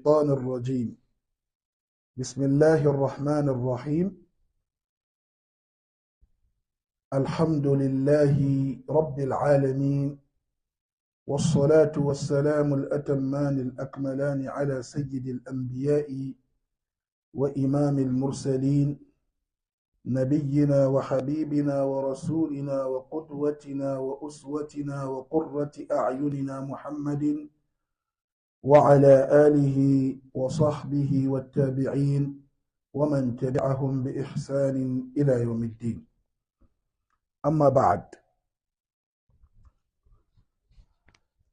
الشيطان الرجيم. بسم الله الرحمن الرحيم. الحمد لله رب العالمين، والصلاة والسلام الأتمان الأكملان على سيد الأنبياء وإمام المرسلين، نبينا وحبيبنا ورسولنا وقدوتنا وأسوتنا وقرة أعيننا محمد، وعلى آله وصحبه والتابعين ومن تبعهم بإحسان إلى يوم الدين. أما بعد،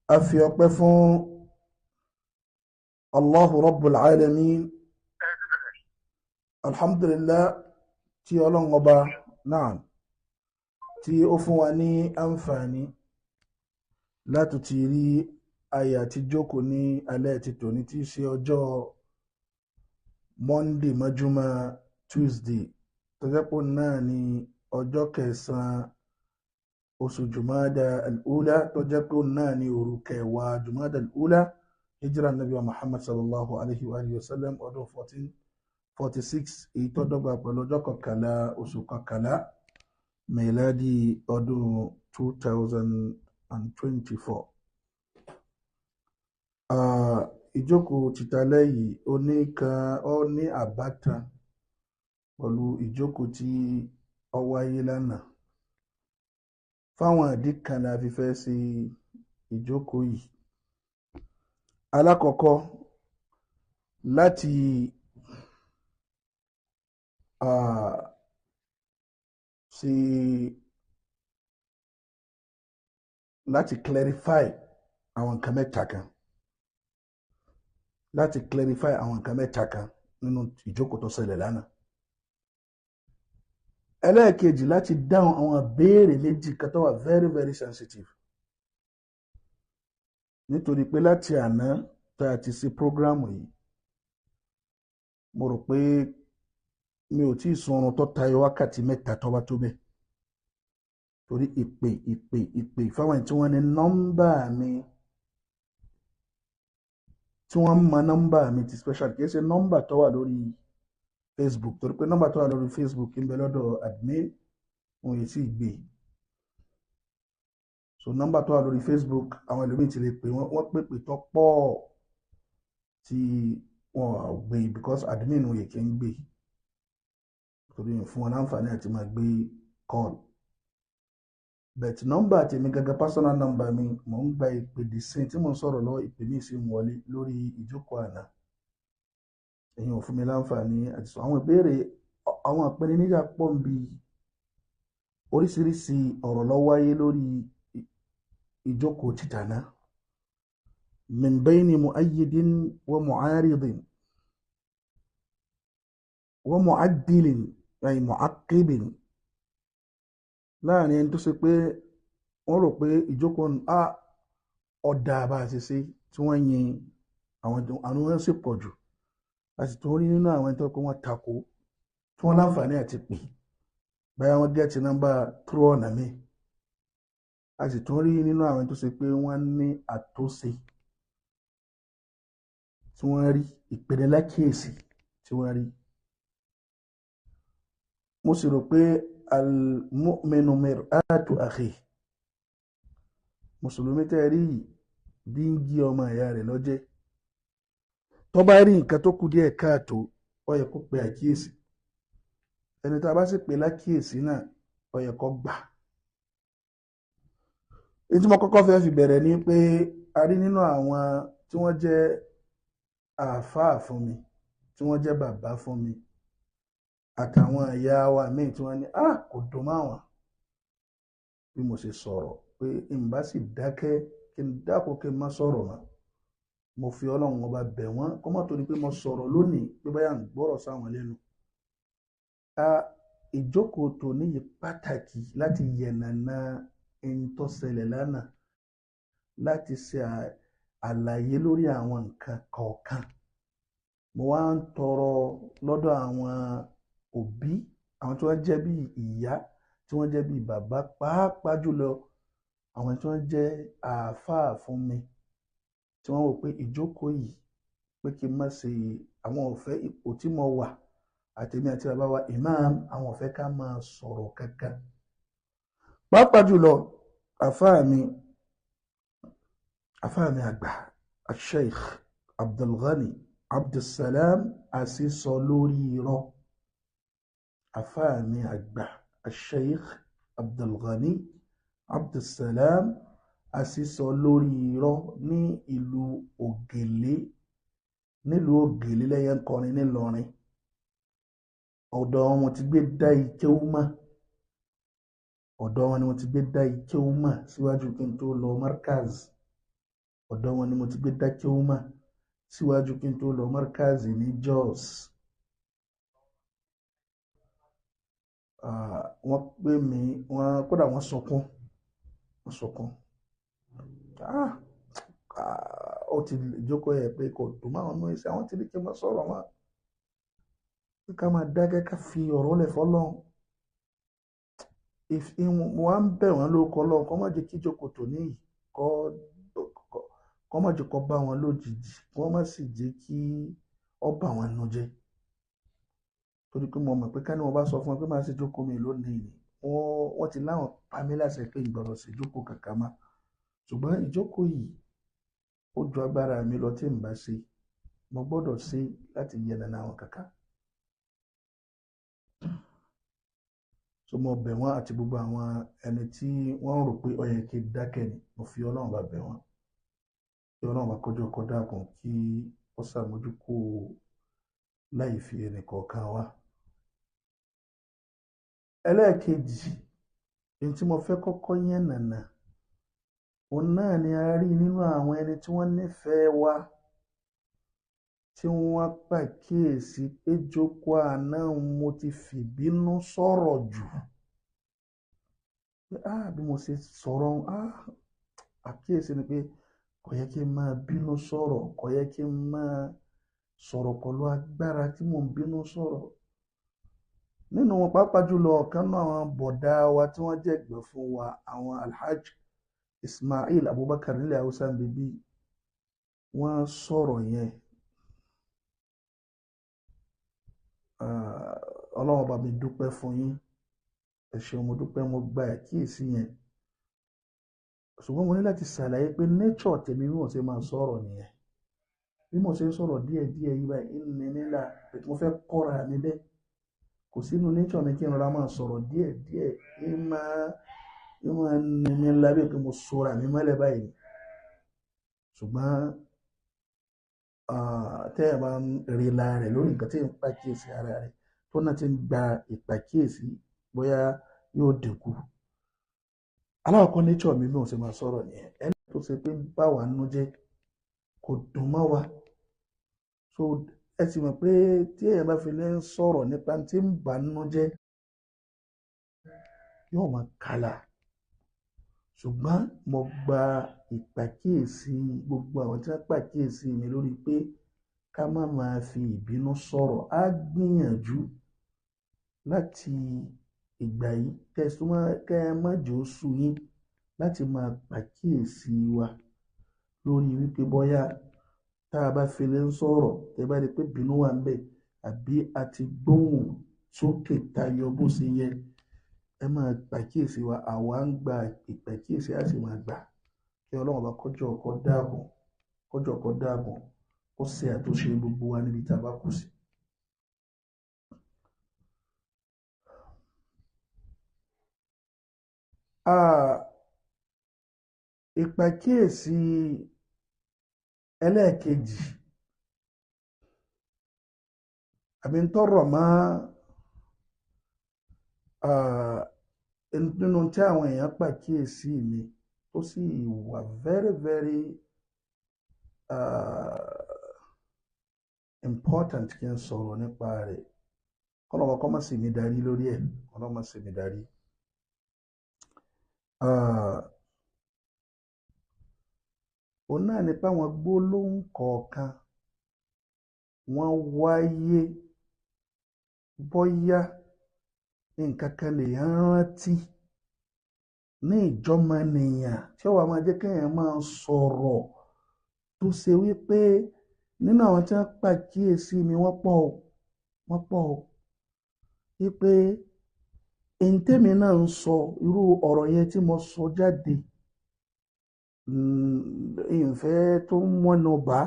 أفي الله رب العالمين. الحمد لله tí Ọlọ́run ọba náà tí ó fún wa ní àǹfààní láti ti rí ayé àti jókòó ní alẹ́ ti tòní, tí í ṣe ọjọ́ Monday mọ́júmọ́ Tuesday, tó jẹ́ pé náà ní ọjọ́ kẹsàn-án oṣù Jumada al-Ula, tó jẹ́ pé náà ní òru kẹwàá Jumada al-Ula, hijra nabi wa Muhammad sallallahu alayhi wa alihi wa sallam, ọdún 1446, èyí tó dọ́gba pẹ̀lú ọjọ́ kọkànlá oṣù kọkànlá mẹ́ládì ọdún 2024. Ìjókòó tìtàlẹ́ yìí ó ní kan ó ní àbátan pẹ̀lú ìjókòó tí ó wáyé lánàá. Fáwọn ìdí kan la fi fẹ́ ṣe ìjókòó yìí. Alákọ̀ọ́kọ́, láti ṣe láti clarify àwọn nǹkan mẹ́ta kan, láti clarify àwọn nǹkan mẹ́ta kan nínú ìjókòó tó ṣẹlẹ̀ lánàá. Ẹlẹ́ẹ̀kejì, láti dáhùn àwọn béèrè méjì kan tó wà very very sensitive, nítorí pé láti àná tá a ti ṣe prógrámù yìí, mo rò pé mi ò tí ì sun oorun tó tayọ wákàtí mẹ́ta tó bá tó bẹ́ẹ̀, torí ìpè ìpè ìpè fáwọn tí wọ́n ní nọ́mbà mi, tí wọ́n mọ nọ́mbà mi ti special, kì í ṣe nọ́mbà tó wà lórí Facebook, torí pé nọ́mbà tó wà lórí Facebook ń bẹ lọ́dọ̀ admin, wọn yìí sì gbé. So nọ́mbà tó wà lórí Facebook, àwọn ẹlòmíì ti lè pè wọ́n, wọ́n pèpè tó pọ̀ tí wọ́n ò gbé because admin wọn yìí kì í gbé, torí fún wọn láǹfààní àti máa gbé call. But nọ́mbà tèmi gangan, personal number mi, mò ń gba ìpè dì sí tí mò ń sọ̀rọ̀ lọ́wọ́, ìpè mí sì ń wọlé lórí ìjókòó àná. Èyí ò fún mi láǹfààní àti sọ àwọn ìbéèrè, àwọn ìpèníjà pọ̀ ń bi oríṣiríṣi ọ̀rọ̀ ló wáyé lórí ìjókòó tìtàná. Min bayni mu'ayyidin wa mu'aridin wa mu'addilin ay mu'aqqibin, láàrin ẹni tó ṣe pé wọ́n rò pé ìjókòó a ọ̀dà bá a ṣe ṣe, tí wọ́n yin àwọn wọn sì pọ̀ jù, a sì tún rí nínú àwọn ẹni tó pé wọ́n takò, tí wọ́n láǹfààní àti pè báyà wọ́n gẹ́ẹ̀tì nọ́mbà true ọ̀nà mi, a sì tún rí nínú àwọn tó ṣe pé wọ́n ní àtúnṣe tí wọ́n rí, ìpenilákíyèsí tí wọ́n rí. Mo sì rò pé al-mu'minu mir'atu akhi, mùsùlùmí tẹ́ rí yìí díngí ọmọ ìyá rẹ̀ lọ́jẹ́, tó bá rí nǹkan tó kù díẹ̀ káàtó, ó yẹ kó pe àkíyèsí. Ẹni tá a bá sì pè lákíyèsí náà, ó yẹ kó gbà. Èyí tí mo kọ́kọ́ fẹ́ fi bẹ̀rẹ̀ ni pé a rí nínú àwọn tí wọ́n jẹ́ àáfàá fún mi, tí wọ́n jẹ́ bàbá fún mi, àtàwọn ìyá wa míì tí wọ́n ní kò dùn mọ́ àwọn bí mo ṣe sọ̀rọ̀, pé n bá sì dákẹ́, kí n dákun kí n má sọ̀rọ̀ mọ́. Mo fi Ọlọ́run ọba bẹ̀ wọ́n kó má torí pé mo sọ̀rọ̀ lónìí pé báyà ń gbọ́rọ̀ sáwọn lẹ́nu. Ìjókòó tòní yìí pàtàkì láti yẹ̀nàna ẹni tó ṣẹlẹ̀ lánàá, láti ṣe àlàyé lórí àwọn nǹkan kọ̀ọ̀kan. Mo wá ń tọrọ lọ́dọ̀ àwọn òbí, àwọn tí wọ́n jẹ́ bí ìyá, tí wọ́n jẹ́ bí bàbá, pàápàá jùlọ àwọn tí wọ́n jẹ́ àáfàá fún mi, tí wọ́n wò pé ìjókòó yìí pé kí n má ṣe àwọn ọ̀fẹ́ ipò tí mo wà àtèmi àti bàbá wa imam, àwọn ọ̀fẹ́ ká máa sọ̀rọ̀ kankan. Pàápàá jùlọ àfáà mi àgbà Sheikh Abdulghani Abdulsalam Asísọ lórí irọ́. Àfáà mi àgbà Sheikh Abdulghani Abdulsalam Asísọ lórí irọ́ ní ìlú Ògèlè, nílùú Ògèlè lẹ́yìn kọrin nílọrin. Ọ̀dọ̀ wọn ti gbé dá ikéwú mọ́, ọ̀dọ̀ wọn ni mo ti gbé dá ikéwú mọ́ síwájú kí n tó lọ markaz. Ọ̀dọ̀ wọn ni mo ti gbé dá ikéwú mọ́ síwájú kí n tó lọ markaz ní Jos. Wọ́n pè mí, wọ́n kódà wọ́n sọkún, wọ́n sọkún. Ó ti jókòó yẹ pé kò dùn máa wọn ṣe, àwọn ti ní kí n máa sọ̀rọ̀ wọn, ká máa dákẹ́, ká fi ọ̀rọ̀ lẹ̀ fọ́lọ́run. Mo wá ń bẹ̀ wọ́n lórúkọ Ọlọ́run kó má jẹ́ kí ìjókòó tòní yìí kó má jẹ́ kó bá wọn lójijì, kó má sì jẹ́ kí ó bà wọ́n nínú jẹ́. Torí pé mo mọ̀ pé ká ní wọ́n bá sọ fún wọn pé máa ṣe jókòó mi lónìí ni, wọ́n ti láwọn pa mí láṣẹ pé ìgbọ̀rọ̀ sí jókòó kankan mọ́. Ṣùgbọ́n ìjókòó yìí ó ju agbára mi lọ tí n bá ṣe, mo gbọ́dọ̀ ṣe láti yẹ nana àwọn kankan. So mo bẹ̀ wọ́n àti gbogbo àwọn ẹni tí wọ́n rò pé ó yẹ kí n dákẹ́ ni, mo fi Ọlọ́run bá bẹ̀ wọ́n. Kí Ọlọ́run bá kọjú ọkọ̀ dákun kí ó ṣàmójúkú láì fi ẹnì kọ̀ọ̀kan wá. Ẹlẹ́ẹ̀kejì, èyí tí mo fẹ́ kọ́kọ́ yẹn nànà, òun náà ni a rí nínú àwọn ẹni tí wọ́n nífẹ̀ẹ́ wa, tí wọ́n pàkíyèsí pé jókòó àná mo ti fìbínú sọ̀rọ̀ jù. Bí mo ṣe sọ̀rọ̀, àkíyèsí ni pé kò yẹ kí n máa bínú sọ̀rọ̀, kò yẹ kí n máa sọ̀rọ̀ pẹ̀lú agbára tí mò ń bínú sọ̀rọ̀. Nínú wọn pàápàá jùlọ ọ̀kan náà àwọn bọ̀dá wa tí wọ́n jẹ̀gbẹ́ fún wa, àwọn Alhaji Ismail Abubakar nílẹ̀ Haúsá bíbí, wọ́n sọ̀rọ̀ yẹn. Ọlọ́run bá mi dúpẹ́ fún yín, ẹ ṣeun, mo dúpẹ́, mo gba àkíyèsí yẹn. Ṣùgbọ́n mo ní láti ṣàlàyé pé nature tèmi bí mo ṣe máa sọ̀rọ̀ nìyẹn. Bí mo ṣe ń sọ̀rọ̀ díẹ̀díẹ̀ yìí báyìí, ní nílà mo fẹ́ kọ́ra mi bẹ́ẹ̀. Kò sínú nature mi kí n rọra máa sọ̀rọ̀ díẹ̀díẹ̀, ní máa ní mi ńlá bí pé mo sọra mi mọ́lẹ̀ báyìí. Ṣùgbọ́n tẹ́ ẹ bá ń rí la rẹ̀ lórí nǹkan tí ń pàkíyèsí ara rẹ̀, tó náà ti ń gba ìpàkíyèsí bóyá yóò dínkù. Alákọ̀ọ́kọ́ nature mi bí mo ṣe máa sọ̀rọ̀ nìyẹn. Ẹni tó ṣe pé ń bá wa nú jẹ́ kò dùn mọ́ wa. So ẹ sì mọ̀ pé tí èèyàn bá fi lè ń sọ̀rọ̀ nípa tí ń bà nú jẹ́, yóò máa kàlà. Ṣùgbọ́n mo gba ìpàkíyèsí gbogbo àwọn tí wọ́n pàkíyèsí mi lórí pé ká má máa fi ìbínú sọ̀rọ̀. Á gbìyànjú láti ìgbà yìí kẹ́ ẹ má jò ó sú yín láti máa pàkíyèsí wa lórí wípé bóyá tá a bá fi lè ń sọ̀rọ̀, tẹ́ bá rí pé bínú wà ń bẹ̀ àbí a ti gbóhùn sókè tayọ bó ṣe yẹ, ẹ máa pàkíyèsí wa. Àwa ń gba ìpàkíyèsí, á sì máa gbà. Kí Ọlọ́run bá kọjọ ọkọ dáàbò, kọjọ ọkọ dáàbò, ó ṣe àtúnṣe gbogbo wa níbi tá a bá kù sí. Ìpàkíyèsí ẹlẹ́ẹ̀kejì àbí ń tọrọ mọ́ nínú tí àwọn èèyàn pàkíyèsí mi tó sì wà very very important kí n sọ̀rọ̀ nípa rẹ̀. Kọ́lọ́mọ kọ́ má sì mí darí lórí ẹ̀, kọ́lọ́mọ sì mí darí. Òun náà ni pé àwọn gbólóhùn kọ̀ọ̀kan wọ́n wáyé bóyá nǹkan kan lè rántí ní ìjọmọnìyàn tí ó wà máa jẹ́ kéèyàn máa sọ̀rọ̀ tó ṣe wípé Nínú àwọn tí wọ́n pàkíyèsí mi, wọ́n pọ̀ o, wọ́n pọ̀ o, wípé ntẹ́mi náà ń sọ irú ọ̀rọ̀ yẹn tí mo sọ jáde, ìfẹ́ tó ń mọ́nu bá,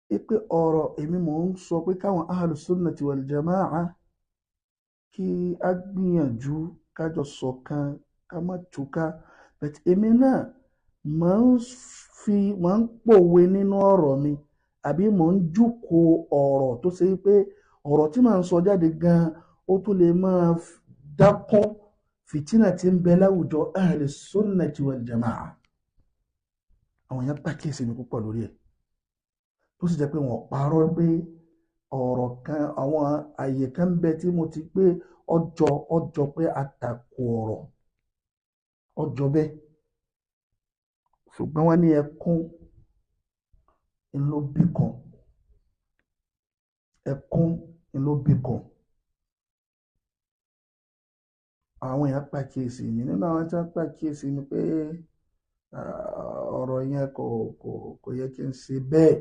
wípé ọ̀rọ̀ èmi mò ń sọ pé káwọn ahlu sunnati wal jama'a kí á gbìyànjú kájọ ṣọ̀kan, ká má túká. But èmi náà mò ń pòwe nínú ọ̀rọ̀ mi, àbí mò ń jùkò ọ̀rọ̀ tó ṣe pé ọ̀rọ̀ tí màá ń sọ jáde gan-an ó tún lè máa dákún fìtínà tí ń bẹ láwùjọ ahli sunnati wal jama'a. Àwọn èèyàn pàkíyèsí mi púpọ̀ lórí ẹ̀, tó sì jẹ́ pé wọ́n parọ́ pé ọ̀rọ̀ kan, àwọn àyè kan ń bẹ tí mo ti pé ọjọ́ pé àtakò ọ̀rọ̀ ọjọ́ bẹ́ẹ̀, ṣùgbọ́n wọ́n ní ẹkún ló bí kan, ẹkún ló bí kan. Àwọn èèyàn pàkíyèsí mi. Nínú àwọn tí wọ́n pàkíyèsí mi pé ọ̀rọ̀ yẹn kò yẹ kí n ṣe bẹ́ẹ̀,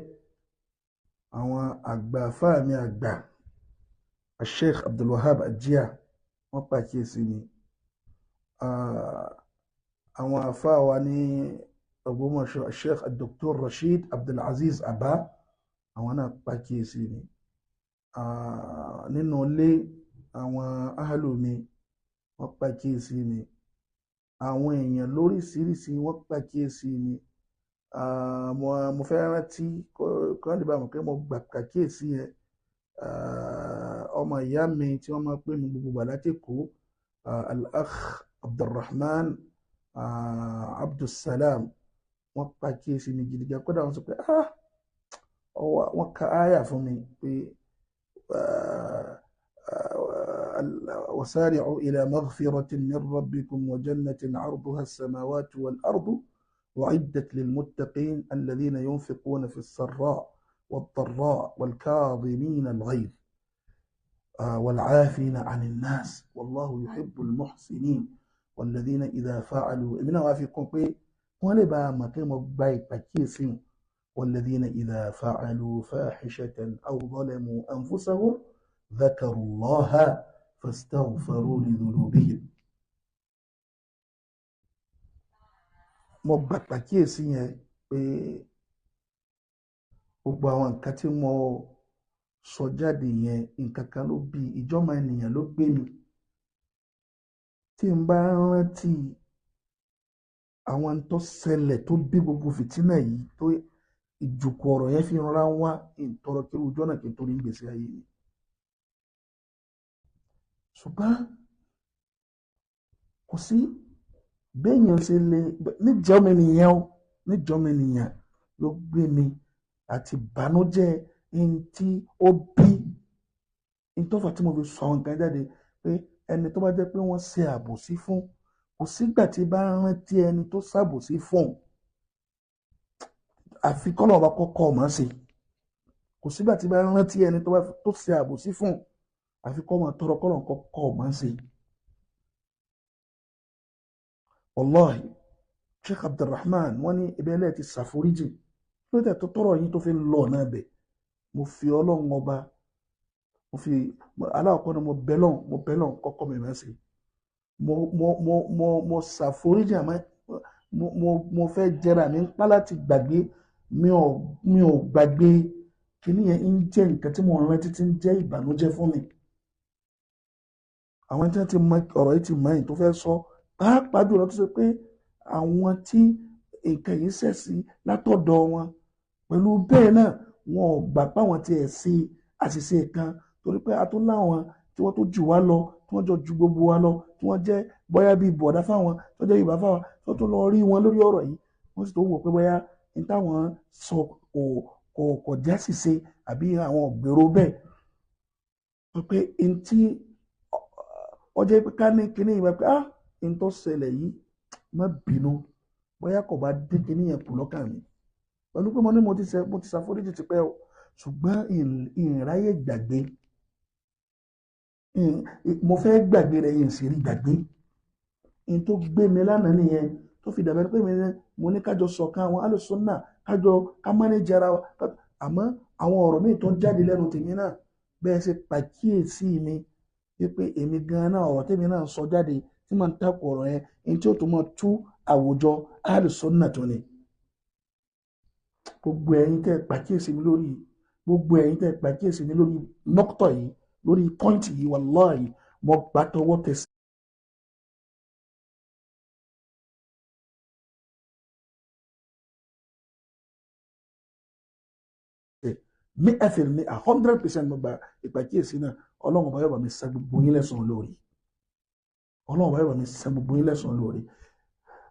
àwọn àgbà fáàmì àgbà Sheikh Abdulwahab Ajia wọ́n pàkíyèsí mi. Àwọn àfáà wa ní Ògbómọ̀ṣọ́ Sheikh Dr. Rasheed Abdulaziz Abba, àwọn náà pàkíyèsí mi. Nínú ilé àwọn ahlu mi wọ́n pàkíyèsí mi. Àwọn èèyàn lóríṣiríṣi wọ́n pàkíyèsí mi. Mo fẹ́ rántí kọ́ lè bá mọ̀ pé mo gbà pàkíyèsí yẹn. Ọmọ ìyá mi tí wọ́n máa pè mí gbogbo gbà láti Èkó, Al-Akh Abdulrahman Abdulsalam, wọ́n pàkíyèsí mi gidi gan. Kódà wọ́n sọ pé wọ́n ka áyà fún mi pé وسارعوا إلى مغفرة من ربكم وجنة عرضها السماوات والأرض أعدت للمتقين الذين ينفقون في السراء والضراء والكاظمين الغيظ والعافين عن الناس والله يحب المحسنين والذين إذا فعلوا من وافقون والذين إذا فعلوا فاحشة أو ظلموا أنفسهم ذكروا الله فاستغفروا لذنوبهم. Mo gbà pàkíyèsí yẹn pé gbogbo àwọn nǹkan tí mo sọ jáde yẹn, nǹkan kan ló bí ìjọ́mọ ènìyàn ló gbé mi. Tí n bá rántí àwọn tó ṣẹlẹ̀ tó bí gbogbo fìtínà yìí, tó ìjùkọ̀ ọ̀rọ̀ yẹn fi rọra ń wá ìtọrọ kí ojú ọ̀nà kí n torí ń gbèsè ayé mi. Ṣùgbọ́n kò sí béèyàn ṣe lè níjọ́mọ ènìyàn ló gbé mi àti ìbànújẹ́ ẹni tí ó bí ní tó fà tí mo fi sọ àwọn nǹkan jáde pé ẹni tó bá jẹ́ pé wọ́n ṣe àbòsí fún, kò sígbà tí bá rántí ẹni tó ṣàbòsí fún, àfi kọ́lọ̀ ọba kọ́kọ́ ọmọ ṣe. Kò sígbà tí bá rántí ẹni tó ṣe àbòsí fún, àfi kọ́ máa tọrọ kọ́lọ̀ kọ́kọ́ ọmọ ṣe. Wallahi, Sheikh Abdulrahman wọ́n ní ibẹ̀ lẹ́ẹ̀ ti ṣàforíjì lóòótọ́ tó tọrọ yín tó fi lọ náà bẹ̀. Mo fi Ọlọ́run ọba, mo fi aláwọ̀kọ́ ni mo bẹ́lọ̀n kọ́kọ́ mi máa ṣe. Mo ṣàforíjì, àmọ́ mo fẹ́ jẹra mi ń pa láti gbàgbé. Mi ò gbàgbé kíní yẹn ń jẹ́ nǹkan tí mo rántí tí ń jẹ́ ìbànújẹ́ fún mi. Àwọn tí wọ́n ti mọ ọ̀rọ̀ yìí ti mọ èyí tó fẹ́ sọ, pàápàá jùlọ tó ṣe pé àwọn tí nǹkan yìí ṣẹ̀ sí látọ̀dọ̀ wọn pẹ̀lú bẹ́ẹ̀ náà, wọn ò gbà páwọn tiẹ̀ ṣe àṣìṣe kan, torí pé a tún láwọn tí wọ́n tó jù wá lọ, tí wọ́n jọ ju gbogbo wa lọ, tí wọ́n jẹ́ bóyá bíi bọ̀dá fáwọn, tó jẹ́ ìbá fáwọn, tó tún lọ rí wọn lórí ọ̀rọ̀ yìí, wọ́n sì tó wò pé bóyá ní táwọn sọ kò jẹ́ àṣìṣe àbí àwọn ògbèrò bẹ́ẹ̀. Pé n tí ọjọ́ pé ká ní kíní ìwà pé n tó ṣẹlẹ̀ yìí má bínú, bóyá kò bá dín kíní yẹn kù lọ́kàn mi. Pẹ̀lú pé mo ní mo ti ṣàforíjì tipẹ́ o, ṣùgbọ́n ìráyè gbàgbé, mo fẹ́ gbàgbé rẹ̀ yìí sì rí gbàgbé. N tó gbé mi lánàá nìyẹn tó fi dàbẹ́ pé mo ní kájọ ṣọ̀kan àwọn alùsùnà kájọ ká mánéjì ara wa. Àmọ́ àwọn ọ̀rọ̀ míì tó ń jáde lẹ́nu tèmi náà, bẹ́ẹ̀ ṣe pàkíyèsí mi wípé èmi gan-an náà ọ̀rọ̀ tèmi náà ń sọ jáde tí màá ń takò ọ̀rọ̀ yẹn, ní tí ó tún máa tú àwùjọ alùsọ́nà tó ni. Gbogbo ẹ̀yin tẹ́ pàkíyèsí mi lórí, gbogbo ẹ̀yin tẹ́ pàkíyèsí mi lórí nọ́kítọ̀ yìí, lórí pọ́ìntì yìí, wàláhì mo gbà tọwọ́ tẹsẹ̀. Mi ẹ̀fẹ̀ mi 100% mo gba ìpàkíyèsí náà. Ọlọ́run bá yóò bá mi san gbogbo yín lẹ́san lórí. Ọlọ́run bá yóò bá mi san gbogbo yín lẹ́san lórí.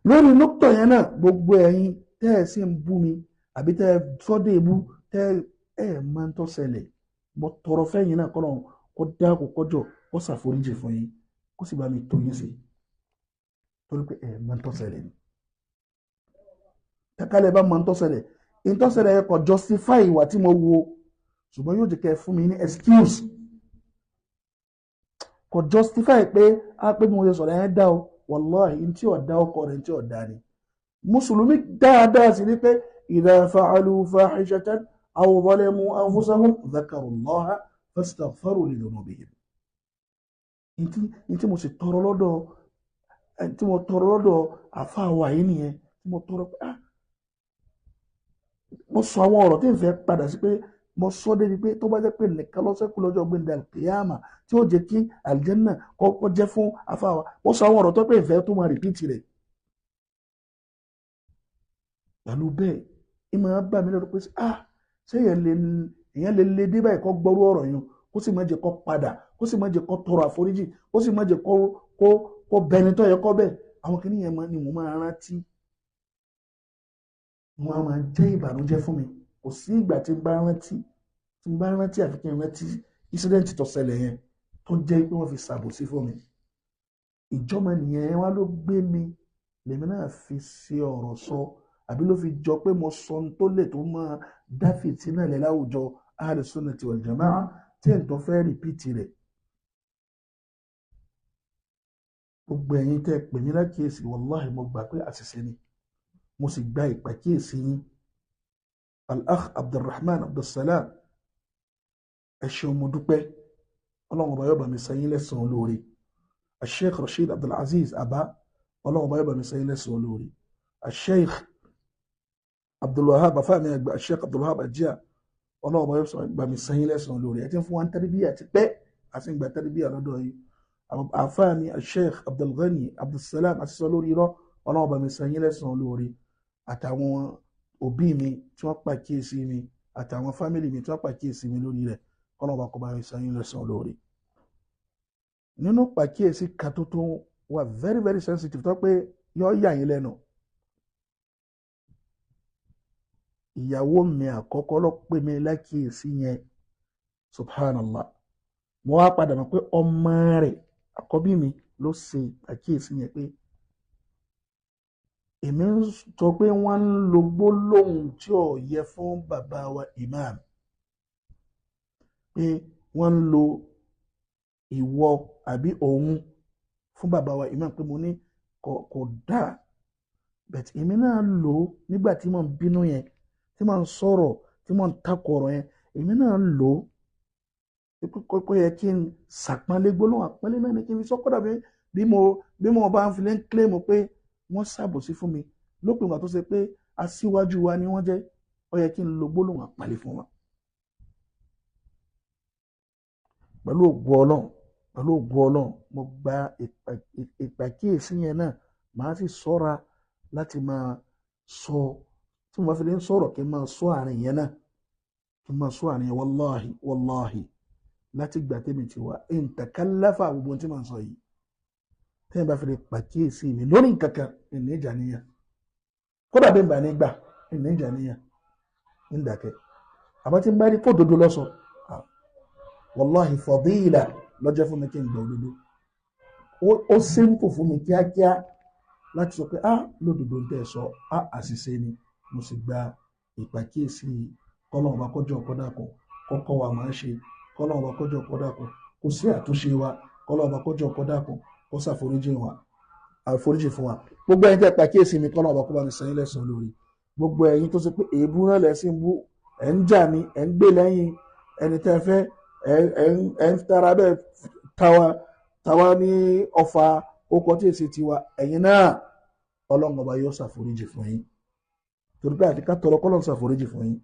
Lórí nọ́kítọ̀ yẹn náà, gbogbo ẹ̀yin tẹ́ ẹ sì ń bú mi àbí tẹ́ ẹ sọ́dọ̀ èbú tẹ́ ẹ máa ń tó ṣẹlẹ̀, mo tọrọ fẹ́yìn náà kọ́ lọ́run kó dáàbò kọjọ kó ṣàforíjì fún yín kó sì bá mi tó yín sí, torí pé ẹ máa ń tó ṣẹlẹ̀ ni. Tẹ́kálẹ̀ bá máa ń tó ṣẹlẹ̀, ń tó ṣẹlẹ̀ yẹn kò justify ìwà tí mo wo, ṣùgbọ́n yóò jẹ́ kẹ́ ẹ fún mi ní excuse. Kò justify pé á pé bí mo ṣe sọ̀rọ̀ yẹn dá o, wàláhì ntí ọ̀dá ọkọ rẹ̀ ntí ọ̀dá ni. Mùsùlùmí dáadáa sì ni pé idha fa'alu fahishatan aw zalamu anfusahum dhakaru Allaha fastaghfaru li dhunubihim. Ntí mo sì tọrọ lọ́dọ̀, ntí mo tọrọ lọ́dọ̀ àfáà wa yìí nìyẹn, tí mo tọrọ pé ah, mo sọ àwọn ọ̀rọ̀ tí n fẹ́ padà sí pé mo sọ débi pé tó bá jẹ́ pé nìkan lọ́sẹ̀kù lọ́jọ́ gbẹ̀ndẹ̀ alkiyama tí ó jẹ́ kí aljanna kọ́kọ́ jẹ́ fún àfáà wa, mo sọ àwọn ọ̀rọ̀ tó pé ìfẹ́ tó máa rìpíìtì rẹ̀. Pẹ̀lú bẹ́ẹ̀, ìmọ̀ bá mi lọ́dọ̀ pé ah, ṣé èèyàn lè lè dé báyìí kó gbọ́rú ọ̀rọ̀ yẹn, kó sì má jẹ́ kó padà, kó sì má jẹ́ kó tọrọ àforíjì, kó sì má jẹ́ kó bẹni tó yẹ kó bẹ̀. Àwọn kìnìún yẹn ni mo máa rántí, mo máa jẹ́ ìbànújẹ́ fún mi. Kò sí ìgbà tí n bá rántí, tí n bá rántí àfi kí n rántí incident tó ṣẹlẹ̀ yẹn tó jẹ́ pé wọ́n fi ṣàbòsí fún mi. Ìjọ́mọ nìyẹn wá ló gbé mi, lèmi náà fi ṣe ọ̀rọ̀ sọ, àbí ló fi jọ pé mo sọ ohun tó lè tó máa dá fìtínà lẹ̀ láwùjọ Ahlus Sunnah wal Jama'ah tí ẹ̀ ń tó fẹ́ rìpíìtì rẹ̀. Gbogbo ẹ̀yin tẹ́ pè mí lákìyèsí, wàláhì mo gbà pé àṣìṣe ni, mo sì gba ìpàkíyèsí yín. Al-Akh Abdulrahman Abdulsalam, ẹ ṣeun, mo dúpẹ́. Ọlọ́run ọba yóò bá mi san yín lẹ́san olóore. Al-Sheikh Rasheed Abdulaziz Aba, Ọlọ́run ọba yóò bá mi san yín lẹ́san olóore. Al-Sheikh Abdulwahab afáàmì àgbà, Al-Sheikh Abdulwahab Ajia, Ọlọ́run ọba yóò bá mi san yín lẹ́san olóore. Ẹ ti ń fún wa ní tẹ́rìbíyà ti pẹ́, àti ń gba tẹ́rìbíyà lọ́dọ̀ yín. Àfáàmì Al-Sheikh Abdulghani Abdulsalam àti sọ lórí irọ́, Ọlọ́run ọba mi san yín lẹ́san olóore. Àtàwọn òbí mi tí wọ́n pàkíyèsí mi, àtàwọn fámìlì mi tí wọ́n pàkíyèsí mi lórí rẹ̀, Ọlọ́run ọba kó bá mi san yín lẹ́san olóore. Nínú pàkíyèsí kan tó tó wà very very sensitive tó pé yọ yà yín lẹ́nu, ìyàwó mi àkọ́kọ́ ló pè mí lákìyèsí yẹn. Subhanallah, mo wá padà mọ̀ pé ọmọ rẹ̀ àkọ́bí mi ló ṣe àkíyèsí yẹn, pé èmi ń sọ pé wọ́n ń lo gbólóhùn tí ò yẹ fún bàbá wa imam, pé wọ́n ń lo ìwọ àbí òun fún bàbá wa imam, pé mo ní kò dáa. But èmi náà lò ó nígbà tí mo ń bínú yẹn, tí mo ń sọ̀rọ̀, tí mo ń takò ọ̀rọ̀ yẹn, èmi náà lò ó kó yẹ kí n ṣàpọ́nlé gbólóhùn àpọ́nlé náà ni kí n fi sọ́kọ́dà bí mo bá ń fi lè ń kílèmù pé wọ́n ṣàbòsí fún mi lópin ìgbà tó ṣe pé aṣíwájú wa ni wọ́n jẹ́, ó yẹ kí n lo gbólóhùn àpọ́nlé fún wọn. Pẹ̀lú ògo Ọlọ́run, pẹ̀lú ògo Ọlọ́run, mo gba ìpàkíyèsí yẹn náà, màá sì ṣọ́ra láti máa sọ tí mo bá fi lè ń sọ̀rọ̀ kí n máa sọ àárín yẹn náà, kí n máa sọ àárín yẹn. Wàláhì wàláhì, láti gbà tèmi ti wá ìntàkàláfà gbogbo tí màá sọ yìí, tẹ́yìn bá fi lè pàkíyèsí mi lórí nǹkankan, ìní ìjà níyà, kódà bí n bá ní gbà, ìní ìjà níyà, ń dàkẹ́. Àmọ́ tí n bá rí kó dodo lọ́sọ, wàláhì fadila lọ́jọ́ fún mi kí n gbà òdodo. Ó simple fún mi kíákíá láti sọ pé ah, lódodo ń tẹ́ sọ, ah, àṣìṣe ni, mo sì gba ìpàkíyèsí. Kọ́lọ́run ọba kọjọ́ kọ́dà kan kọ́kọ́ wa máa ń ṣe, kọ́lọ́run ọba kọjọ́ kọ́dà kan kò sí àtúnṣe wa, kọ́lọ́run ọba kọjọ́ kọ́dà kan kó ṣàforíjì wa, àforíjì fún wa. Gbogbo ẹni tẹ́ pàkíyèsí mi, kọ́lọ́run ọba kó bá mi san yín lẹ́san lórí. Gbogbo ẹ̀yin tó ṣe pé èébú náà lẹ́sìn bú, ẹ̀ ń jà ní, ẹ̀ ń gbé lẹ́yìn ẹni tẹ́ fẹ́, ẹ̀ ń tara bẹ́ẹ̀ tawa ní ọfà okọ̀ tí èsì tiwa, ẹ̀yin náà Ọlọ́run ọba yóò ṣàforíjì fún yín. Torí pé àti ká tọrọ kọ́lọ́n ṣàforíjì fún yín,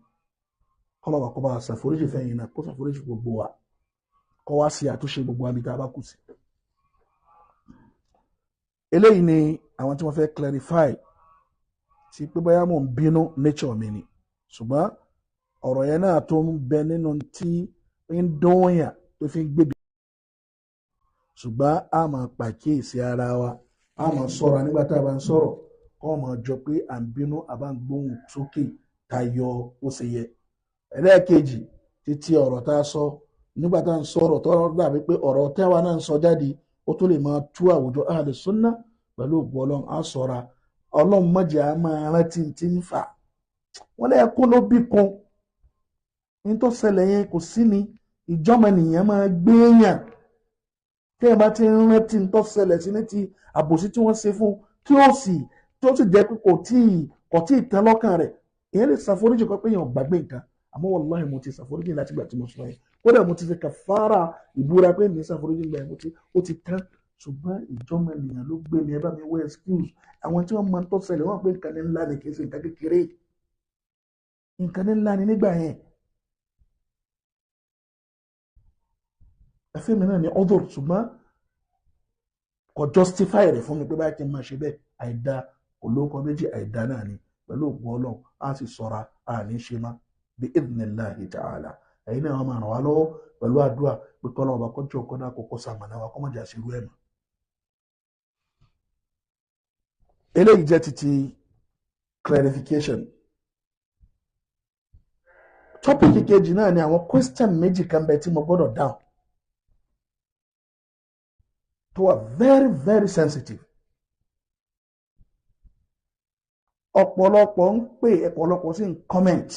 kọ́lọ́n kó bá ṣàforíjì fẹ́yìn náà, kó ṣàforíjì gbogbo wa, kó wá sí àtúnṣe gbogbo àmì tá a bá kù sí. Eléyìí ni àwọn tí wọ́n fẹ́ clarify ti pé bóyá mò ń bínú nature mi ni, ṣùgbọ́n ọ̀rọ̀ yẹn náà tó ń bẹ nínú tí ń dúnyàn tó fi ń gbébi. Ṣùgbọ́n a máa pàkíyèsí ara wa, a máa sọ̀rọ̀ nígbà tá a bá ń sọ̀rọ̀, kọ́ máa jọ pé à ń bínú, à bá ń gbóhùn sókè tayọ ó ṣe yẹ. Ẹlẹ́ẹ̀kejì títí ọ̀rọ̀ tá a sọ nígbà tá a ń sọ̀rọ̀ tọ́rọ̀ dàbí pé ọ̀rọ̀ tẹ́wa náà ń sọ jáde ó tó lè máa tú àwùjọ Ahlu Sunnah pẹ̀lú ògùn Ọlọ́run á sọ̀ra. Ọlọ́run mọ̀jẹ̀ á máa rántí tí ń fà. Wọ́n lẹ́ẹ̀kún ló bí kun. Ní tó ṣẹlẹ̀ yẹn kò sí ni ìjọ́mọ nìyẹn máa gbéyàn. Tí ẹ bá ti ń rántí tó ṣẹlẹ̀ sí ní ti àbòsí tí wọ́n ṣe fún tí ó sì jẹ́ pé kò tíì tán lọ́kàn rẹ̀, èèyàn lè ṣàforíjì kan pé èèyàn gbàgbé nǹkan. Àmọ́ wàláhì mo ti ṣàforíjì láti gbà tí mo sọ yẹn, kódà mo ti ṣe kàfàrà ìbúra pé ní ṣàforíjì gbà yẹn ó ti tán. Ṣùgbọ́n ìjọ́mọ ènìyàn ló gbé mi, ẹ bá mi wá excuse. Àwọn tí wọ́n máa ń tó ṣẹlẹ̀ wọ́n pé nǹkan ní ńlá ni, kì í ṣe nǹkan kékeré, nǹkan ní ńlá ni nígbà yẹn. Ẹfẹ́ mi náà ni ọdọ̀, ṣùgbọ́n kò justify rẹ̀ fún mi pé báyìí kí n máa ṣe bẹ́ẹ̀. Àìda kò lóko méjì, àìda náà ni. Pẹ̀lú ògùn Ọlọ́run á sì sọ̀ra, á ní ṣe má bí idhnillahi ta'ala. Ẹ̀yin náà wọ́n máa ràn wá lọ́wọ́ pẹ̀lú àdúrà pé kọ́lọ́ ọba kọjọ́ kọ́dá kókó sàmànà wa kọ́mọ̀jà sí irú ẹ̀ mọ́. Eléyìí jẹ́ títí clarification. Tọ́pìkì kejì náà ni àwọn question méjì kan bẹ tí mo gbọ́dọ̀ dáhùn tó wà very very sensitive. Ọ̀pọ̀lọpọ̀ ń pè, ọ̀pọ̀lọpọ̀ sì ń comment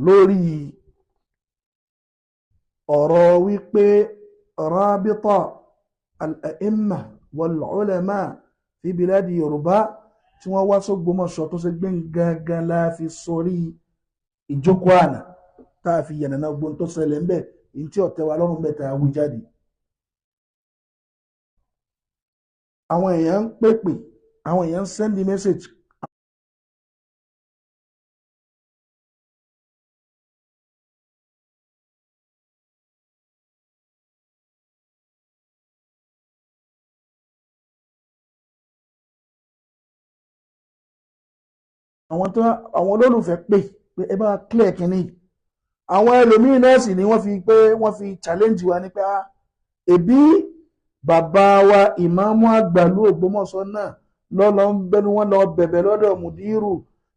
lórí ọ̀rọ̀ wípé Rabita al-a'imma wal-ulama fi biladi Yorùbá tí wọ́n wá s'Ógbómọ̀ṣọ́ tó ṣe gbé gangan la fi sórí ìjókòó àná tá a fi yànnàná gbóhùn tó ṣẹlẹ̀ ń bẹ̀, èyí tí ọ̀tẹ̀ wa lọ́rùn bẹ̀ tá a wí jáde. Àwọn èèyàn ń pèpè, àwọn èèyàn ń send message. Àwọn olólùfẹ́ pè pé ẹ bá clear kínní. Àwọn ẹlòmíín náà sì ni wọ́n fi pé wọ́n fi challenge wa ní pé ẹbí bàbá wa ìmáàmù àgbà lú Ògbómọ̀ṣọ́ náà lọ́lọ́ ń bẹnu, wọ́n lọ bẹ̀bẹ̀ lọ́dọ̀ mùdírù,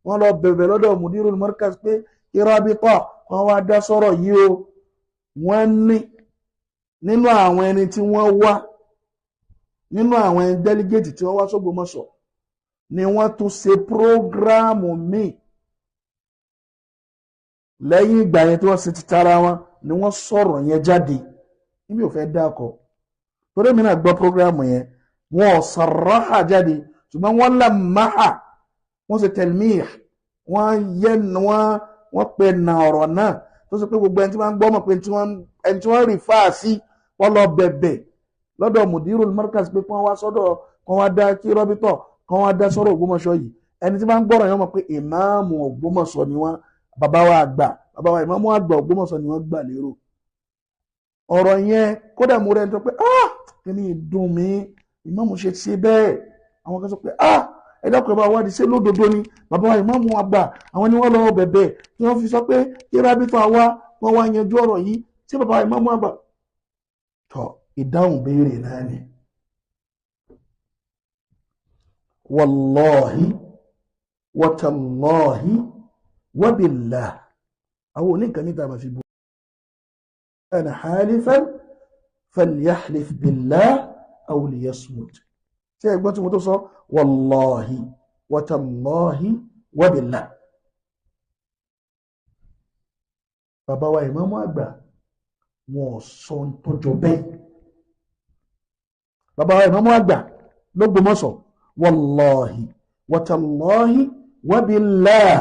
wọ́n lọ bẹ̀bẹ̀ lọ́dọ̀ mùdírù Markaz pé kí Rabita wọ́n wá dá sọ̀rọ̀ yìí o. Wọ́n ní nínú àwọn ẹni tí wọ́n wá, nínú àwọn ẹni délígéètì tí wọ́n wá s'Ógbómọ̀ṣọ́ ni wọ́n tún ṣe prógráàmù míì lẹ́yìn ìgbà yẹn tí wọ́n ṣe ti tara wọn ni wọ́n sọ̀rọ̀ yẹn jáde. Níbi ò fẹ́ dákọ̀ torí mi náà gbọ́ prógráàmù yẹn, wọn ò sàráhà jáde, ṣùgbọ́n wọ́n làmáhà, wọ́n ṣe tẹ̀lmíì, wọ́n yẹ wọ́n pe na ọ̀rọ̀ náà tó ṣe pé gbogbo ẹni tí wọ́n gbọ́ mọ̀ pé ẹni tí wọ́n rí fáà sí wọ́n lọ bẹ̀bẹ̀ lọ́dọ̀ Mudirul Markaz pé kí wọ́n wá sọ́dọ̀, kí wọ́n wá dá kí Rabita kí wọ́n wá dá sọ́rọ̀ Ògbómọ̀ṣọ́ yìí. Ẹni tí wọ́n gbọ́rọ̀ yẹn mọ̀ pé ìmáàmù Ògbómọ̀ṣọ́ ni wọ́n, bàbá wa àgbà, bàbá wa ìmáàmù àgbà Ògbómọ̀ṣọ́ ni wọ́n gbà lérò. Ọ̀rọ̀ yẹn kódà mo rẹ̀ ń sọ pé ah kí ni ìdùn mi ìmáàmù ṣe ṣe bẹ́ẹ̀. Àwọn kan sọ pé ah ẹ dákun ẹ bá wádìí ṣé lódodo ni bàbá wa ìmáàmù àgbà àwọn ni wọ́n lọ bẹ̀bẹ̀ tí wọ́n fi sọ pé kí Rabita wá wọ́n wá yanjú ọ̀rọ̀ yìí, ṣé bàbá wa ìmáàmù àgbà. Tọ́ ìdáhùn béèrè náà ni wàlọ́ọ̀hí wàtàlọ́ọ̀hí wàbílà àwọn oníkan níta máa fi bú. Ana halifan falyahlif billah aw liyasmut. Ṣé ẹgbọ́n tí mo tó sọ? Wàlọ́ọ̀hí wàtàlọ́ọ̀hí wàbílà. Bàbá wa ìmáàmù àgbà wọn ò sọ ń tọ́jọ bẹ́ẹ̀. Bàbá wa ìmáàmù àgbà l'Ógbómọ̀ṣọ́ Wallahi watallahi wabillah,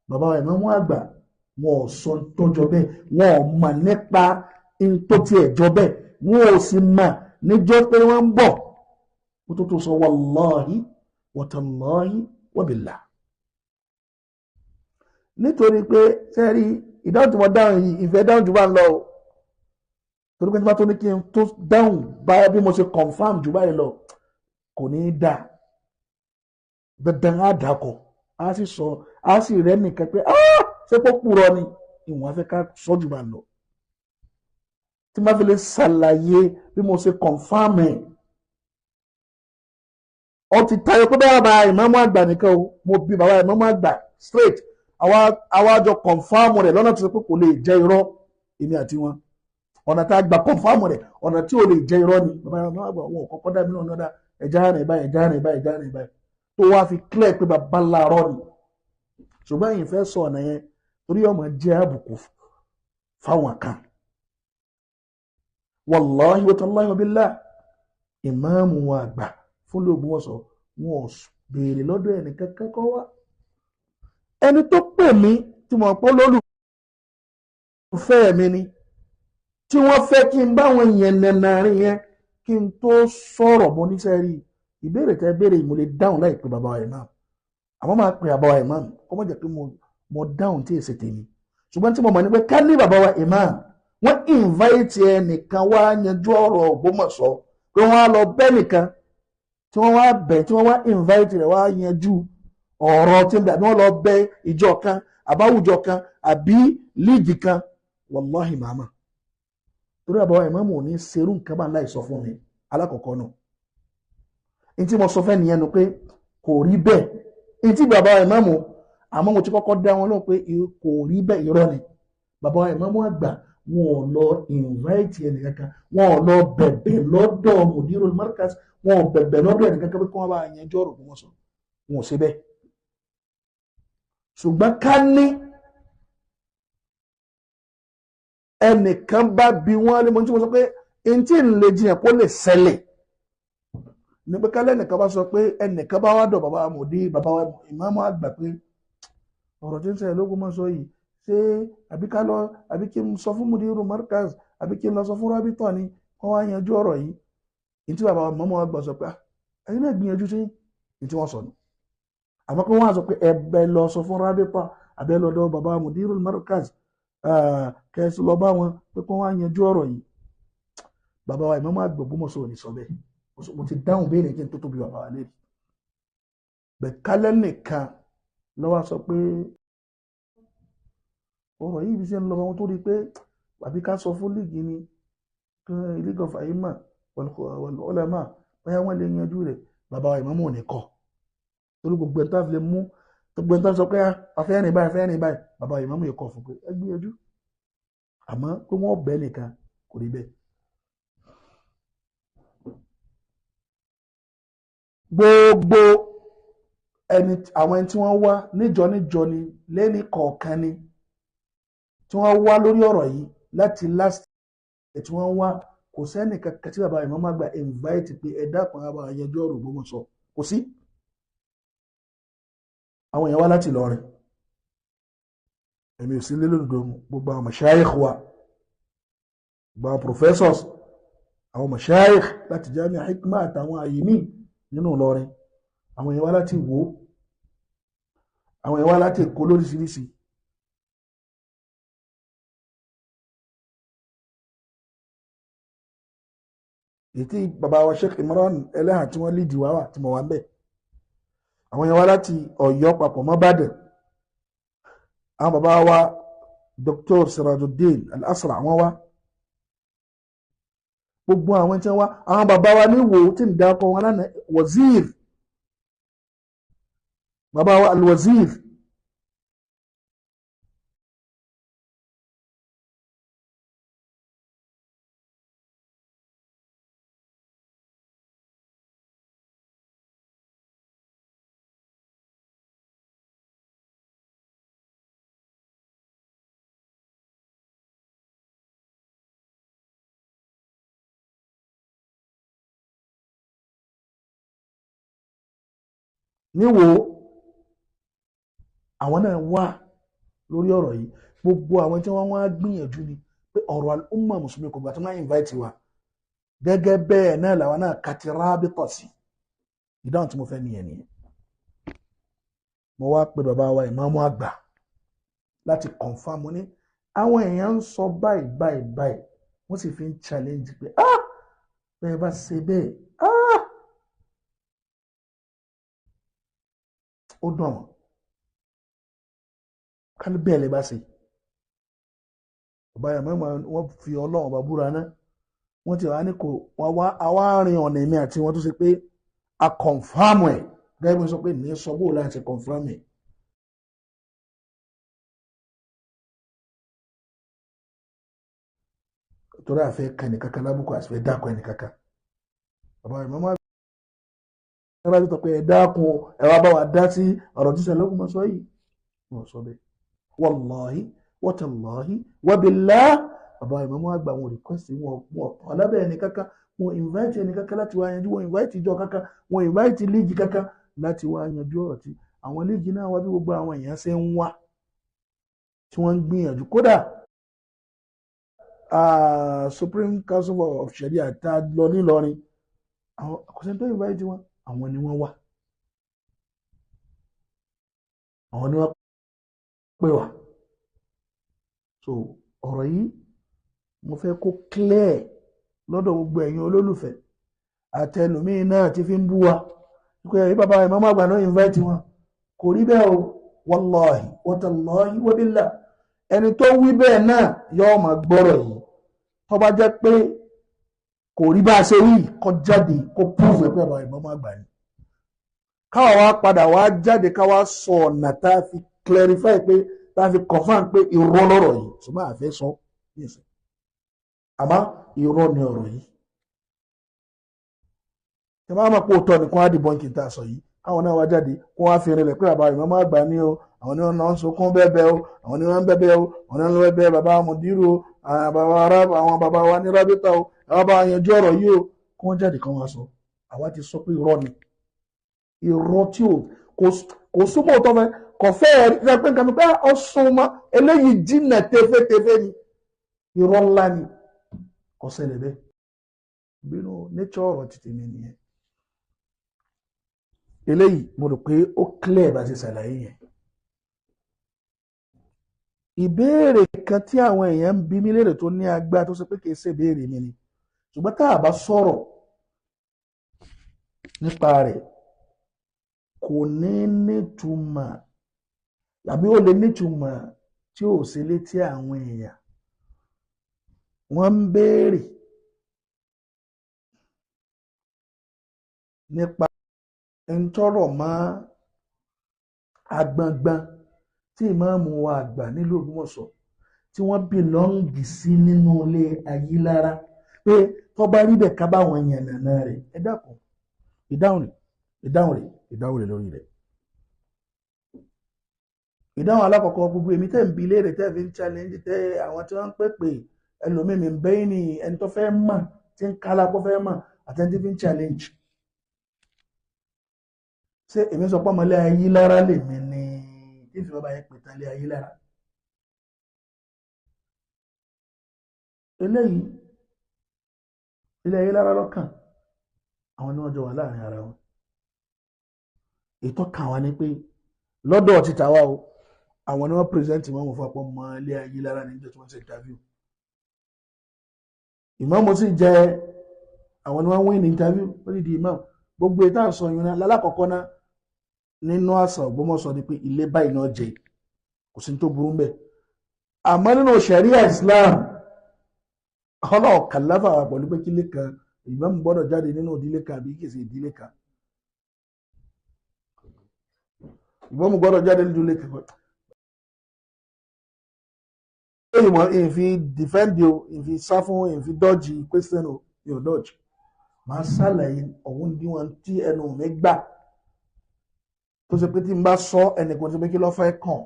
bàbá wa ìmáàmù àgbà wọn ò sọ tọ́jọ́ bẹ́ẹ̀, wọn ò mọ̀ nípa tó tiẹ̀ jọ bẹ́ẹ̀, wọn ò sì mọ̀ níjọ́ pé wọ́n ń bọ̀. Ó tó tó sọ wallahi watallahi wabillah. Nítorí pé sẹ́rí ìdáhùn tí mo dáhùn yìí, ìfẹ́ dáhùn jù bá ń lọ o, torí pé tí wọ́n tó ní kí n tó dáhùn bá bí mo ṣe confam jù báyìí lọ kò ní í dà. Dandan á dàkọ̀, á sì sọ, á sì rẹ́ nìkan pé ṣé kó purọ́ ni, ìwọ̀n afẹ́ ká sọ jù bá ń lọ. Tí má fi lè ṣàlàyé bí mo ṣe confam ẹ̀, ọ ti tayọ pé bàbá ìmáàmù àgbà nìkan o, mo bi bàbá ìmáàmù àgbà straight, àwa jọ confam rẹ̀ lọ́nà tó ṣe pé kò lè jẹ́ irọ́, èmi àti wọn. Ọ̀nà tá a gbà confam rẹ̀, ọ̀nà tí ò lè jẹ́ irọ́ ni. Bàbá ìmáàmù àgbà wọn ò kọ́kọ́ dá mi náà dá ẹja rìn báyìí, ẹja rìn báyìí, ẹja rìn báyìí, tó wá fi clear pé bàbá làárọ̀ ni. Ṣùgbọ́n ẹ̀yin fẹ́ sọ ọ̀nà yẹn torí ọmọ jẹ́ àbùkù fáwọn kan. Wallahi watallahi wabillah, ìmáàmù wa àgbà fún l'Ògbómọ̀ṣọ́ wọn ò béèrè lọ́dọ̀ ẹnì kankan kọ́ wá. Ẹni tó pè mí tí mo pọ́ lólùfẹ́ mi ni, tí wọ́n fẹ́ kí n bá wọn yẹn nẹ̀nà rìn yẹn kí n tó sọ̀rọ̀, mo níṣẹ́ rí ìbéèrè tẹ́ béèrè mo lè dáhùn láì pé bàbá wa ìmáàmù, àmọ́ máa pè bàbá wa ìmáàmù kó má jẹ́ pé mo dáhùn tí èsì tèmi. Ṣùgbọ́n tí mo mọ̀ ní pé ká ní bàbá wa ìmáàmù wọ́n invite ẹnìkan wá yanjú ọ̀rọ̀ Ògbómọ̀ṣọ́, pé wọ́n á lọ bẹ́ nìkan tí wọ́n wá bẹ̀, tí wọ́n wá invite rẹ̀ wá yanjú ọ̀rọ̀ tí ń bẹ, àbí wọ́n lọ bẹ ìjọ kan àbáwùjọ kan àbí líìgì kan, wàláhì màmá. Torí bàbá wa ìmáàmù ò ní serú nǹkan bá láì sọ fún mi. Alákọ̀ọ́kọ́ náà ní tí mo sọ fẹ́ nìyẹn nu pé kò rí bẹ́ẹ̀. Ní tí bàbá wa ìmáàmù, àmọ́ mo ti kọ́kọ́ dá wọn lóhùn pé kò rí bẹ́ẹ̀, irọ́ ni. Bàbá wa ìmáàmù àgbà wọn ò lọ invite ẹnìkankan, wọn ò lọ bẹ̀bẹ̀ lọ́dọ̀ mudirul markaz, wọn ò bẹ̀bẹ̀ lọ́dọ̀ ẹnìkankan pé kí wọ́n bá yanjú ọ̀rọ̀ Ògbómọ̀ṣọ́, wọn ò ṣe bẹ́ẹ̀. Ṣùgbọ́n ká ní ẹnìkan bá bi wọ́n lé, mo tí mo sọ pé n tí ń lè jiyàn kó lè ṣẹlẹ̀ ní pé kálẹ̀ ẹnìkan bá sọ pé ẹnìkan bá wá dọ̀ bàbá mòdì bàbá ìmáàmù àgbà pé ọ̀rọ̀ tí ń ṣẹlẹ̀ l'Ógbómọ̀ṣọ́ yìí, ṣé àbí ká lọ, àbí kí n sọ fún mudiru markaz, àbí kí n lọ sọ fún rábítọ̀ ni kó wá yanjú ọ̀rọ̀ yìí. Ní tí bàbá mọ́mọ́ àgbà sọ pé ẹ̀yin náà gbìyànjú sí ní tí wọ́n sọ nù. Àmọ́ pé wọ́n á sọ pé ẹ̀bẹ̀ lọ sọ fún rábítọ̀ àbẹ́ lọ́dọ̀ bàbá mudiru markaz kẹ́sì lọ bá wọn pé kó wá yanjú ọ̀rọ̀ yìí. Bàbá wa ìmáàmù àgbà Ògbómọ̀ṣọ́ ò ní sọ bẹ́ẹ̀. Mo ti dáhùn béèrè kí n tó tóbi bàbá wa léèrè. Bẹ̀ kálẹ̀ nìkan ló wá sọ pé ọ̀rọ̀ yìí bí ṣe ń lọ wọn tó rí i pé àbí ká sọ fún líìgì ni, League of Aima wal Ulama, bóyá wọ́n lè yanjú rẹ̀. Bàbá wa ìmáàmù ò ní kọ́, torí gbogbo ẹni tó fi lè mú, gbogbo ẹni tó sọ pé afẹ́ rìn báyìí, afẹ́ rìn báyìí, bàbá wa ìmáàmù yìí kọ́ fún pé ẹ gbìyànjú, àmọ́ pé wọ́n bẹ́ẹ̀ nìkan kò rí bẹ́ẹ̀. Gbogbo ẹni àwọn ẹni tí wọ́n wá níjọ níjọ ni lẹ́ni kọ̀ọ̀kan ni tí wọ́n wá lórí ọ̀rọ̀ yìí láti last year tí wọ́n wá, kò sẹ́ni kankan tí bàbá ìmáàmù àgbà invite pé ẹ dákun á bá yanjú ọ̀rọ̀ Ògbómọ̀ṣọ́, kò sí. Àwọn èèyàn wá láti Ìlọrin, èmi ò sí lé lódodo, gbogbo àwọn mashayikh wa, gbogbo àwọn professors, àwọn mashayikh láti Jami'a Hikma àtàwọn àyè míì nínú Ìlọrin, àwọn èèyàn wá láti Ìwó, àwọn èèyàn wá láti Èkó lóríṣiríṣi. Ètí bàbá wa Sheikh Imran Eleha tí wọ́n lídìí wá wà tí mo wà ń bẹ̀. Àwọn èèyàn wá láti Ọ̀yọ́ papọ̀ mọ́ Ìbàdàn. Àwọn bàbá wa Dr. Sirajuddin Al-Asra wọ́n wá. Gbogbo àwọn tí wọ́n wá, àwọn bàbá wa ní Ìwó tí ń dákọ̀ wọn lánàá, Wazir, bàbá wa Al-Wazir, Níwò àwọn náà wà lórí ọ̀rọ̀ yìí, gbogbo àwọn tí wọ́n wá gbìyànjú ni pé ọ̀rọ̀ al-umma mùsùlùmí kò gbà tó máa invite wa. Gẹ́gẹ́ bẹ́ẹ̀ náà làwọn náà kàti rábìtọ̀ sí. Ìdáhùn tí mo fẹ́ nìyẹn nìyẹn. Mo wá pe bàbá wa ìmáàmù àgbà láti confirm ní àwọn èèyàn ń sọ báyìí báyìí báyìí, wọ́n sì fi ń challenge pé ah bẹ́ẹ̀ bá ṣe bẹ́ẹ̀ ah ó dùn àwọn kálí bẹ́ẹ̀ lè bá ṣe. Bàbá ìmáàmù wọ́n fi Ọlọ́run bá búra náà, wọ́n ti wá ní kò wọ́n wá àwa rìn ọ̀nà èmi àti wọn tó ṣe pé a confirm ẹ̀ gẹ́gẹ́ bí wọ́n sọ pé ní sọ bó láti confirm ẹ̀. Torí àfẹ́ kan ẹnìkankan lábùkù àti fẹ́ dákun ẹnìkankan. Bàbá ìmáàmù àgbà tó pé ẹ dákun ẹ wá bá wa dá sí ọ̀rọ̀ tí sẹ́lẹ̀ kún sọ yìí. Wọ́n sọ bẹ́ẹ̀. Wallahi watallahi wabillah. Bàbá ìmáàmù àgbà wọn request wọn wọn alábẹ́ ẹnìkankan, wọn invite ẹnìkankan láti wá yanjú, wọn invite ìjọ kankan, wọn invite líìgì kankan láti wá yanjú ọ̀rọ̀ tí àwọn líìgì náà wá bí gbogbo àwọn èèyàn ṣe ń wá tí wọ́n ń gbìyànjú. Kódà Supreme Council of Sharia tá a lọ nílọrin, àwọn kò sẹ́ni tó invite wọn, àwọn ni wọ́n wá, àwọn ni wọ́n pè wá. So ọ̀rọ̀ yìí mo fẹ́ kó clear lọ́dọ̀ gbogbo ẹ̀yin olólùfẹ́ àtẹlùmíín náà ti fi ń bú wa pé ẹ̀yin bàbá ìmáàmù àgbà náà invite wọn. Kò rí bẹ́ẹ̀ o, wallahi watallahi wabillah. Ẹni tó wí bẹ́ẹ̀ náà yóò máa gbọ́rọ̀ yìí. Tó bá jẹ́ pé kò rí bá a ṣe wí, kó jáde kó prove ẹ̀ pé bàbá ìmáàmù àgbà ni. Káwa wá padà wá jáde káwa sọ ọ̀nà tá a fi clarify pé tá a fi confirm pé irọ́ lọ́rọ̀ yìí, ṣùgbọ́n àfẹ́ sọ nísìnyí. Àmọ́ irọ́ ni ọ̀rọ̀ yìí. Tí wọ́n bá mọ̀ pé òótọ́ nìkan á dìbọn kì í ta sọ yìí, káwọn náà wá jáde kó wá fi rinlẹ̀ pé bàbá ìmáàmù àgbà ni o, àwọn ni wọ́n ń sunkún bẹ́ẹ̀bẹ́ o, àwọn ni wọ́n ń bẹ́bẹ́ o, àwọn ni wọ́n ń bẹ́bẹ́ bàbá mùdírù o, àwọn bàbá wa ní rábítà o, àwọn bá yanjú ọ̀rọ̀ yìí o, kó wọ́n jáde kó wọ́n sọ. Àwa ti sọ pé irọ́ ni. Irọ́ tí kò súnmọ́ òótọ́ fẹ́ kò fẹ́ ẹ pé nǹkan mi pé ọ súnmọ́ eléyìí jìnnà tẹfẹ́tẹfẹ́ ni. Irọ́ ńlá ni. Kò ṣẹlẹ̀ bẹ́ẹ̀. Bínú nature ọ̀rọ̀ tètè mi nìyẹn. Eléyìí mo rò pé ó clear bá ṣe ṣàlàyé yẹn. Ìbéèrè kan tí àwọn èèyàn ń bi mí léèrè tó ní agbára tó ṣe pé kì í ṣe ìbéèrè mi ni, ṣùgbọ́n tá a bá sọ̀rọ̀ nípa rẹ̀ kò ní nítumọ̀ àbí ó lè nítumọ̀ tí ò sí létí àwọn èèyàn. Wọ́n ń béèrè nípa ntọ́rọ̀ mọ́ agbọ̀ngbọ̀n tí ìmáàmù wa àgbà nílùú Ògbómọ̀ṣọ́ tí wọ́n bìlọ́ǹgì sí nínú ilé Ayílára, pé tó bá rí bẹ́ẹ̀ ká bá wọn yànnàná rẹ̀. Ẹ dákun, ìdáhùn rẹ̀ ìdáhùn rẹ̀ ìdáhùn rẹ̀ lórí rẹ̀. Ìdáhùn alákọ̀ọ́kọ́, gbogbo èmi tẹ́ ń bi léèrè tẹ́ fi ń challenge tẹ́ àwọn tí wọ́n ń pè pè ẹlòmíì mi bẹ́ẹ̀ ni ẹni tó fẹ́ mọ̀ tí ń kálá kó fẹ́ mọ̀ àti ẹni tí fi ń challenge. Ṣé èmi sọ pé ọmọlé Ayílára lèmi ni tí ìfẹ́ bàbá yẹn pè tán lé Ayílára? Eléyìí ilé Ayílára lọ́kàn àwọn ni wọ́n jọ wà láàrin ara wọn. Ètò kan wá ní pé lọ́dọ̀ títa wa o, àwọn ni wọ́n present ìmáàmù fún apọ́ mọ́ ilé Ayílára níjọ́ tí wọ́n ṣe interview. Ìmáàmù sì jẹ́ àwọn ni wọ́n win ní interview ó ní di ìmáàmù. Gbogbo ètò àsọyún náà lálákọ̀ọ́kọ́ náà nínú àṣà Ògbómọ̀ṣọ́ ni pé ilé báyìí náà jẹ, kò sí tó burú mbẹ̀. Àmọ́ nínú ṣẹ̀ríà Islam, ọlọ́ọ̀ kàláfà wà pẹ̀lú pé kílé kan ìmáàmù gbọ́dọ̀ jáde nínú ìdílé kan àbí kìí ṣe ìdílé kan. Ìmáàmù gbọ́dọ̀ jáde nínú ìdílé kan. Ìmọ̀ ìfi defend o, ìfi sá fún, ìfi dodge question o, yóò dodge. Màá ṣàlàyé ọ̀hún bí wọ́n tí ẹnu mi gbà tó ṣe pé tí n bá sọ ẹnìkan tó pé kí ló fẹ́ kàn.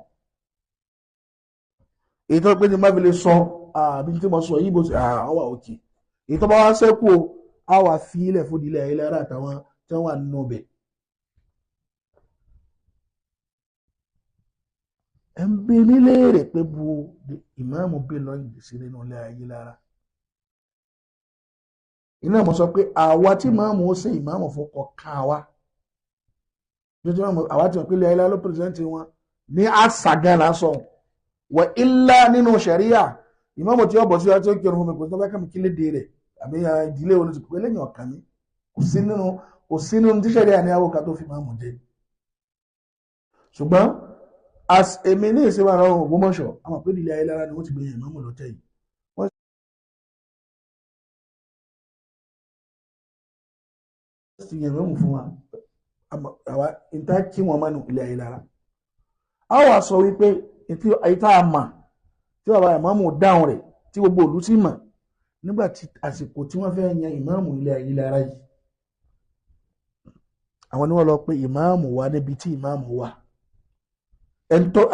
Èyí tó pé tí n bá fi lè sọ àbí tí mo sọ yìí bó ṣe àwà òkè. Èyí tó bá wá ṣẹ́kù o, á wà fi ilẹ̀ fún ìdílé Ayílára àtàwọn tí wọ́n wà nínú ọbẹ̀. Ẹ ń bi mí léèrè pé bu ìmáàmù bí lọ ìgbésí nínú ilé ayé lára. Iná mo sọ pé àwa tí ìmáàmù ó ṣe ìmáàmù fún kọ̀ọ̀kan wa. Àwa tí wọ́n pè ilé ayé lára ló pírẹsidẹ́ǹtì wọn ní àṣà gan lásán. Wà ilá nínú ṣẹ̀ríyà ìmáàmù tí ó bọ̀ sí ọjọ́ tí ó kírun fún mi kò sí ọjọ́ kí léde rẹ̀ àbí ìdílé olùsìnkú eléyìn ọ̀kan mi kò sí nínú tíṣẹ̀ríyà ní àwọn kan tó fi máàmù jẹ. Ṣùgbọ́n as èmi ní ìsinmi àwọn Ògbómọ̀ṣọ́ àwọn pé ìdílé ayé lára ni wọ́n ti gbé ìmáàmù lọ́tẹ̀ yìí. Wọ́n sì yẹn ìmáàmù fún wa àwa ìta kí wọ́n mánu ilé ayé lára. A wà sọ wípé ìta àmà tí bàbá ìmáàmù dáhùn rẹ̀ tí gbogbo ìlú sì mọ̀ nígbà tí àsìkò tí wọ́n fẹ́ yan ìmáàmù ilé ayé lára yìí. Àwọn ni wọ́n lọ pé ìmáàmù wa níbi tí ìmáàmù wà.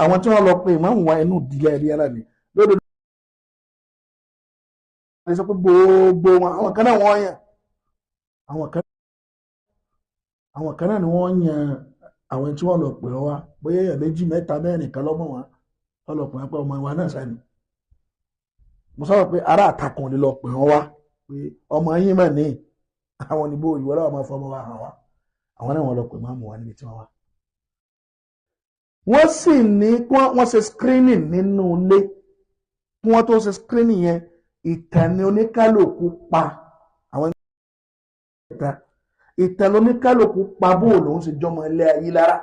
Àwọn tí wọ́n lọ pé ìmáàmù wa inú ìdílé ayé lára ni lódodo lè sọ pé gbogbo wọn àwọn kan náà wọ́n yàn àwọn kan náà ni wọ́n yàn àwọn tí wọ́n lọ pè wá bóyá èèyàn méjì mẹ́ta mẹ́rin kan lọ́mọ wọn wọ́n lọ pè wọ́n pé ọmọ wa náà sani. Mo sọ pé ará àtàkùn lè lọ pè wọ́n wá pé ọmọ yín mà ní àwọn oníbó ìwọ lọ́wọ́ máa fọmọ wa hàn wá. Àwọn náà wọ́n lọ pè máàmù wa níbi tí wọ́n wá. Wọ́n sì ní wọ́n ṣe screening nínú ilé. Kí wọ́n tó ṣe screening yẹn ìtàn ni oníkálukú pa àwọn ìtàn oníkálukú pa bó lòun ṣe jọmọ ilé ayé lára.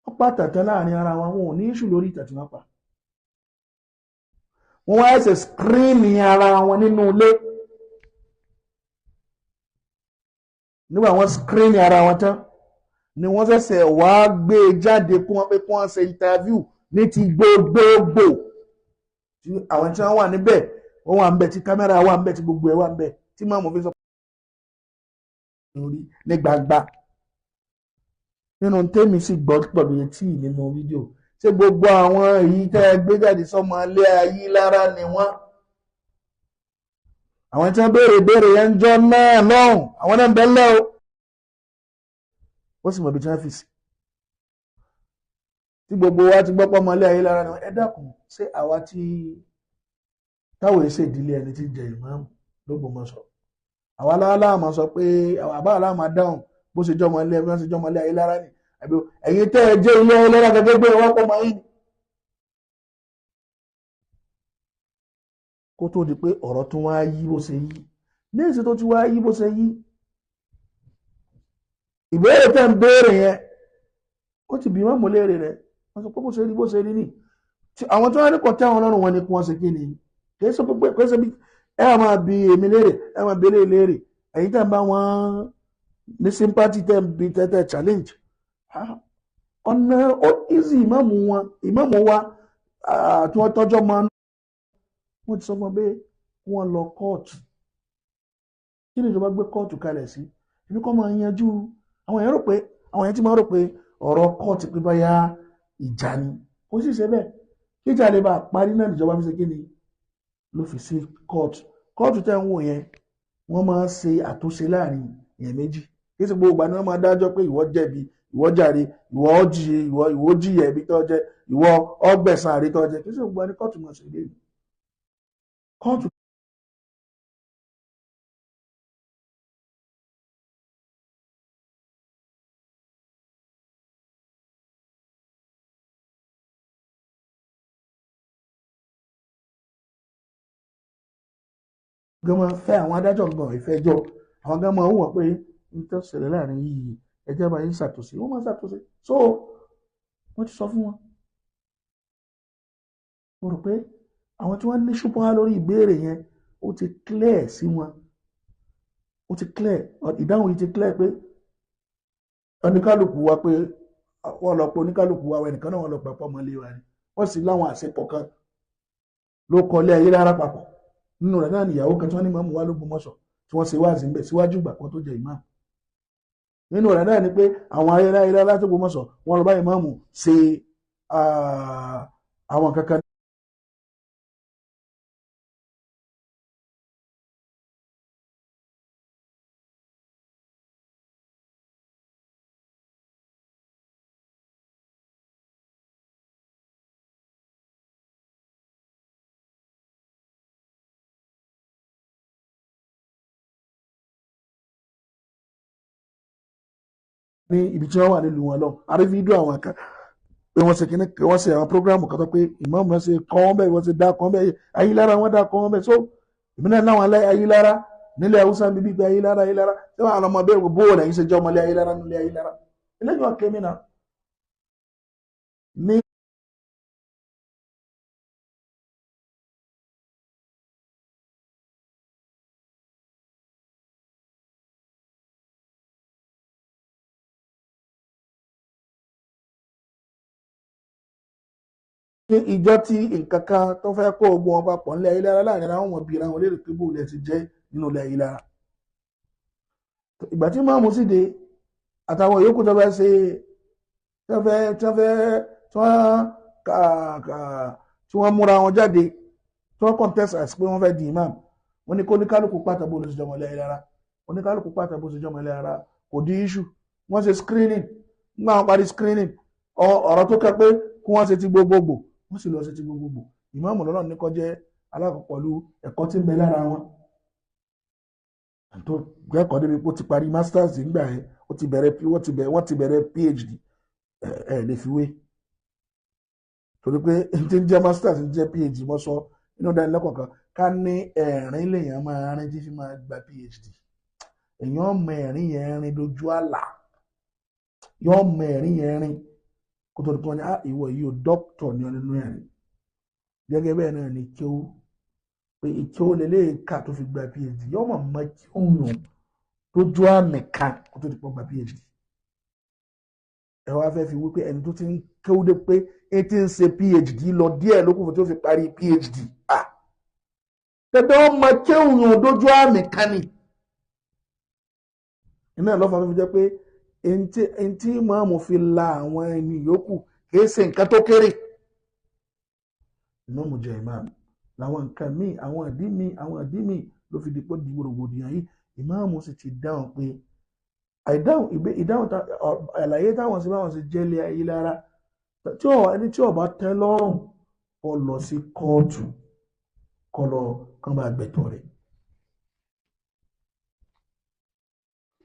Wọ́n pa tàtàn láàrin ara wọn, wọn ò ní ìṣù lórí ìtàn tí wọ́n pa. Wọ́n wá ṣe screening ara wọn nínú ilé. Nígbà wọ́n screening ara wọn tán ni wọ́n ṣẹ̀ṣẹ̀ wá gbé e jáde kí wọ́n pé kí wọ́n ṣe interview ní ti gbogbogbò. Àwọn tí wọ́n wà níbẹ̀ wọ́n wà níbẹ̀ tí kámẹ́rà wà níbẹ̀ tí gbogbo ẹ̀ wà níbẹ̀ tí máàmù fi sọ ní gbangba. Nínú tèmi sì gbọ́ pẹ̀lú etí nínú fídíò ṣé gbogbo àwọn èyí tẹ́ ẹ gbé jáde sọ́mọ ilé ayé lára ni wọ́n. Àwọn tí wọ́n béèrè béèrè yẹn ń jọ náà lọ́hùn àwọn náà ń bẹ lẹ́ o. Wọ́n sì mọ̀ ibi tí wọ́n fi sí. Tí gbogbo wa ti gbọ́ pọ́ ọmọ ilé ayé lára ni wọ́n. Ẹ dákun ṣé àwa tí táwọn èsè ìdílé ẹni tí ń jẹ ìmáàmù l'Ógbómọ̀ṣọ́. Àwa aláàmà sọ pé àbá aláàmà dáhùn bó ṣe jọmọ ilé ẹbí wọn ṣe jọmọ ilé ayé lára ni àbí ẹ̀yin tẹ́ ẹ jẹ́ ilé ayé lára gẹ́gẹ́ gbé wọn pọ̀ mọ́ yín. Kó tó di pé ọ̀rọ̀ tún wá yí bó ṣe yí ní èsì tó ti wá yí bó ṣe yí ìbéèrè tẹ́ ń béèrè yẹn ó ti bí wọ́n mú léèrè rẹ̀ wọ́n sọ pé bó ṣe rí ni àwọn tí wọ́n ní kò tẹ́ wọn lọ́rùn wọn ni kí wọ́n ṣe kí ni kì í ṣe pé kì í ṣe bí ẹ máa bi èmi léèrè ẹ máa bi eléyìí léèrè ẹ̀yin tẹ́ ń bá wọn ní sympathy tẹ́ ń bi tẹ́tẹ́ challenge ọ̀nà ó easy ìmáàmù wọn ìmáàmù wa tí wọ́n tọ́jọ́ máa ń wọ́n ti sọ fún wọn pé wọ́n lọ kóòtù. Kí ni ìjọba gbé kóòtù kalẹ̀ sí? Ibi kọ́ máa yanjú àwọn èèyàn rò pé àwọn èèyàn ti máa rò pé ọ̀rọ̀ kóòtù pé báyà ìjà ni kò sì ṣe bẹ́ẹ̀. Kí ìjà lè bá parí náà níjọba fi ṣe kí ni ló fi sí kóòtù. Kóòtù tẹ́ ń wò yẹn wọ́n máa ń ṣe àtúnṣe láàrin èèyàn méjì. Kí sì gbogbo ìgbà ni wọ́n máa dájọ́ pé ìwọ jẹ̀bi ìwọ jàre ìwọ jìyẹ ìwọ jìyẹ ẹ̀bi tó jẹ ìwọ ọgbẹ̀san àrí tó jẹ. Kí sì gbogbo ìgbà ni kóòtù máa ṣe léyìí. Kóòtù gan máa fẹ́ àwọn adájọ́ gan ìfẹjọ́ àwọn gan máa ń wọ̀ pé n tó ṣẹlẹ̀ láàrin yìí ẹjẹ́ bá yín ṣàtúnṣe wọ́n máa ṣàtúnṣe. So wọ́n ti sọ fún wọn. Mo rò pé àwọn tí wọ́n ní ṣùpọ̀ lórí ìbéèrè yẹn ó ti clear sí wọn, ó ti clear, ìdáhùn yìí ti clear pé oníkálukú wa pé wọ́n lọ pé oníkálukú wa ẹnìkan náà wọ́n lọ pẹ̀pọ̀ ọmọlé wa ni wọ́n sì láwọn àṣepọ̀ kan ló kọlé ayé rárá papọ̀. Nínú rẹ̀ náà nìyàwó kan tí wọ́n ní mọ̀mú wá l'Ógbómọ̀ṣọ́ tí wọ́n ṣe wáàzì ń bẹ̀ síwájú ìgbà kan tó jẹ ìmáàmù. Nínú rẹ̀ náà ni pé àwọn ayélujára l'Ógbómọ̀ṣọ́ wọ́n lọ bá ìmáàmù ṣe àwọn kankan. Ní ibi tí wọ́n wà nílùú wọn lọ, a rí fídíò àwọn kan pé wọ́n ṣe kíní, wọ́n ṣe àwọn prógrámù kan tó pé ìmáàmù náà ṣe kọ́ wọn bẹ́ẹ̀, wọ́n ṣe dá kọ́ wọn bẹ́ẹ̀, Ayílára wọ́n dá kọ́ wọn bẹ́ẹ̀. So èmi náà láwọn Ayílára nílẹ̀ Haúsá bíbí pé Ayílára Ayílára ṣé wọn àwọn ọmọ bẹ́ẹ̀ bó wọlé yìí ṣe jẹ́ ọmọlé Ayílára nílẹ̀ Ayílára eléyìí wọn kémi náà ní. Ìjọ tí nǹkan kan tó fẹ́ kó ogun wọn papọ̀ nílẹ̀ Ayílára láàrin àwọn ọmọ bíi àwọn olérè pé bóòlù ẹ̀ ti jẹ́ nínú ilẹ̀ Ayílára. Ìgbà tí máàmù sì dé àtàwọn yòókù tó fẹ́ ṣe tó fẹ́ tó fẹ́ tí wọ́n múra wọn jáde tí wọ́n contest as pé wọ́n fẹ́ di imam, wọ́n ní kó ní kálukú pátá bóòlù ti jọmọ ilẹ̀ Ayílára, oníkálukú pátá bó ti jọmọ ilẹ̀ Ayílára, kò di issue. Wọ́n ṣe screening, nígbà wọn parí screening ọ̀rọ̀ tó kẹ́ pé kí wọ́n ṣe ti gbogbogbò, wọ́n sì lọ sí ti gbogbogbò. Ìmáàmù lọ́nà ní kó jẹ́ alákọ̀ọ́ pẹ̀lú ẹ̀kọ́ tí ń bẹ lára wọn tó kẹ́kọ̀ọ́ débi pé ó ti parí masters nígbà yẹn, ó ti bẹ̀rẹ̀ wọ́n ti bẹ̀rẹ̀ PhD. Ẹ̀ lè fi wé torí pé n ti ń jẹ́ masters ń jẹ́ PhD. Mọ́ sọ inú ìdánilẹ́kọ̀ọ́ kan ká ní ẹ̀rín lèèyàn máa rín tí fi máa gba PhD. Èèyàn mọ ẹ̀rín yẹn rin dojú àlà, yóò mọ ẹ̀rín yẹn rin kó tó di pé wọ́n ní ìwọ yìí ò dókítọ̀ ní ọ nínú ẹ̀rín. Gẹ́gẹ́ bẹ́ẹ̀ náà ni kí ó pé kí ó lélẹ́yìn ká tó fi gba PhD, yóò mọ̀ mọ́ kí ó yàn lójú àmì kan kó tó di pé gba PhD. Ẹ wá fẹ́ fi wípé ẹni tó ti ń kéwú dé pé ẹ ti ń ṣe PhD lọ díẹ̀ lókùnfò tó fi parí PhD. Dandan ọmọ kéwú yàn lójú àmì kan ni. Iná lọ́fà fífi jẹ́ pé ntí ìmáàmù fi la àwọn ẹni yòókù kìí ṣe nǹkan tó kéré. Ìmáàmù jẹ́ ìmáàmù làwọn nǹkan míì, àwọn ìdí míì, àwọn ìdí míì ló fi di pé di rògbòdìyàn yìí. Ìmáàmù sì ti dáhùn pé àìdáhùn ìdáhùn àlàyé táwọn sì báwọn sì jẹ́ ilé ayé lára tí ẹni tí ó bá tẹ́ lọ́rùn kó lọ sí kóòtù kó lọ kán bá gbẹ̀tọ̀ rẹ̀.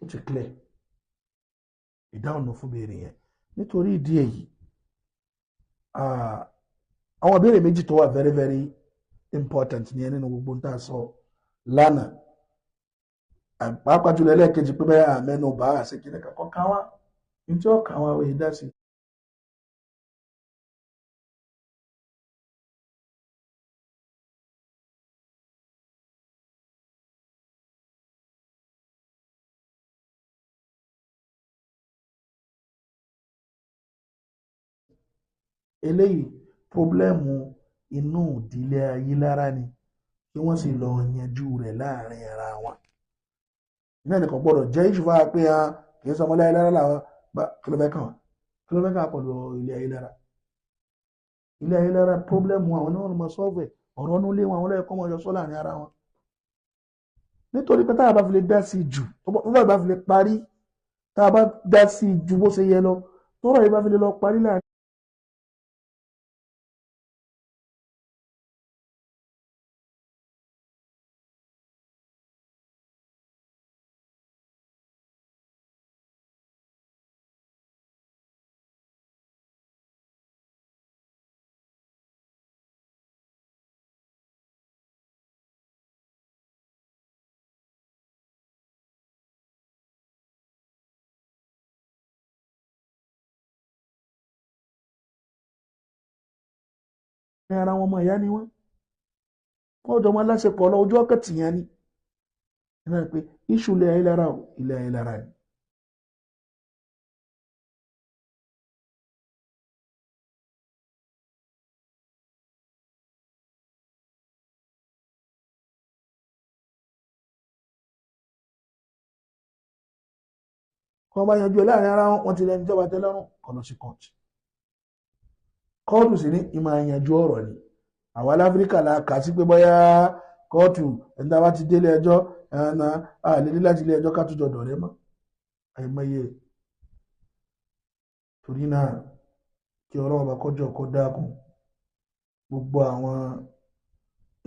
Ó ti clear ìdáhùn fún béèrè yẹn. Nítorí ìdí èyí, àwọn ìbéèrè méjì tó wà very very important ní nínú gbogbo ń tà sọ lánàá, pàápàá jùlọ ẹlẹ́ẹ̀kejì pé bẹ́ẹ̀ àmẹ́nu bá àṣekínní kankan káwá ní tí ó kàwá òye dá sí. Eléyìí pọ́blẹ́mù inú ìdílé Ayílára ni kí wọ́n sì lọ yanjú rẹ̀ láàrin ara wọn. Iná nìkan gbọ́dọ̀ jẹ́ ìṣùfà pé kì í sọmọlé Ayílára làwọn kí ló fẹ́ kàn wá, kí ló fẹ́ kàn pẹ̀lú ilé Ayílára. Ilé Ayílára pọ́blẹ́mù àwọn náà ló máa sọ́ọ̀fù ẹ̀, ọ̀rọ̀ inú ilé wọn àwọn lẹ́yìn kọ́ máa yọ sọ́ láàrin ara wọn. Nítorí pé tá a bá fi lè dá sí jù, tó bá fi lè parí, tá a bá dá sí ju bó ṣe yẹ lọ, tọ́rọ̀ yìí bá fi lè lọ parí láàrin ara wọn, ọmọ ìyá ni wọ́n, wọ́n jọ máa láṣepọ̀ lọ ojú ọkọ̀ tìyàn ni. Ẹ náà pé iṣu ilé Ayílára o, ilé Ayílára ni. Kí wọ́n bá yanjú ẹ láàrin ara wọn, wọ́n ti lẹ́ni ìjọba tẹ́lọ́rùn kó lọ sí kóòtù. Kóòtù sì ní ìmọ̀ àyànjú ọ̀rọ̀ ni. Àwọn aláfíríkà la kà sí pé bóyá kóòtù ẹni tá a bá ti délé ẹjọ́ ẹ̀ẹ́nà àlè láti ilé ẹjọ́ ká tó jọ dọ̀rẹ́ mọ́ àìmọye. Torí náà kí Ọlọ́run bá kọjọ kó dákun gbogbo àwọn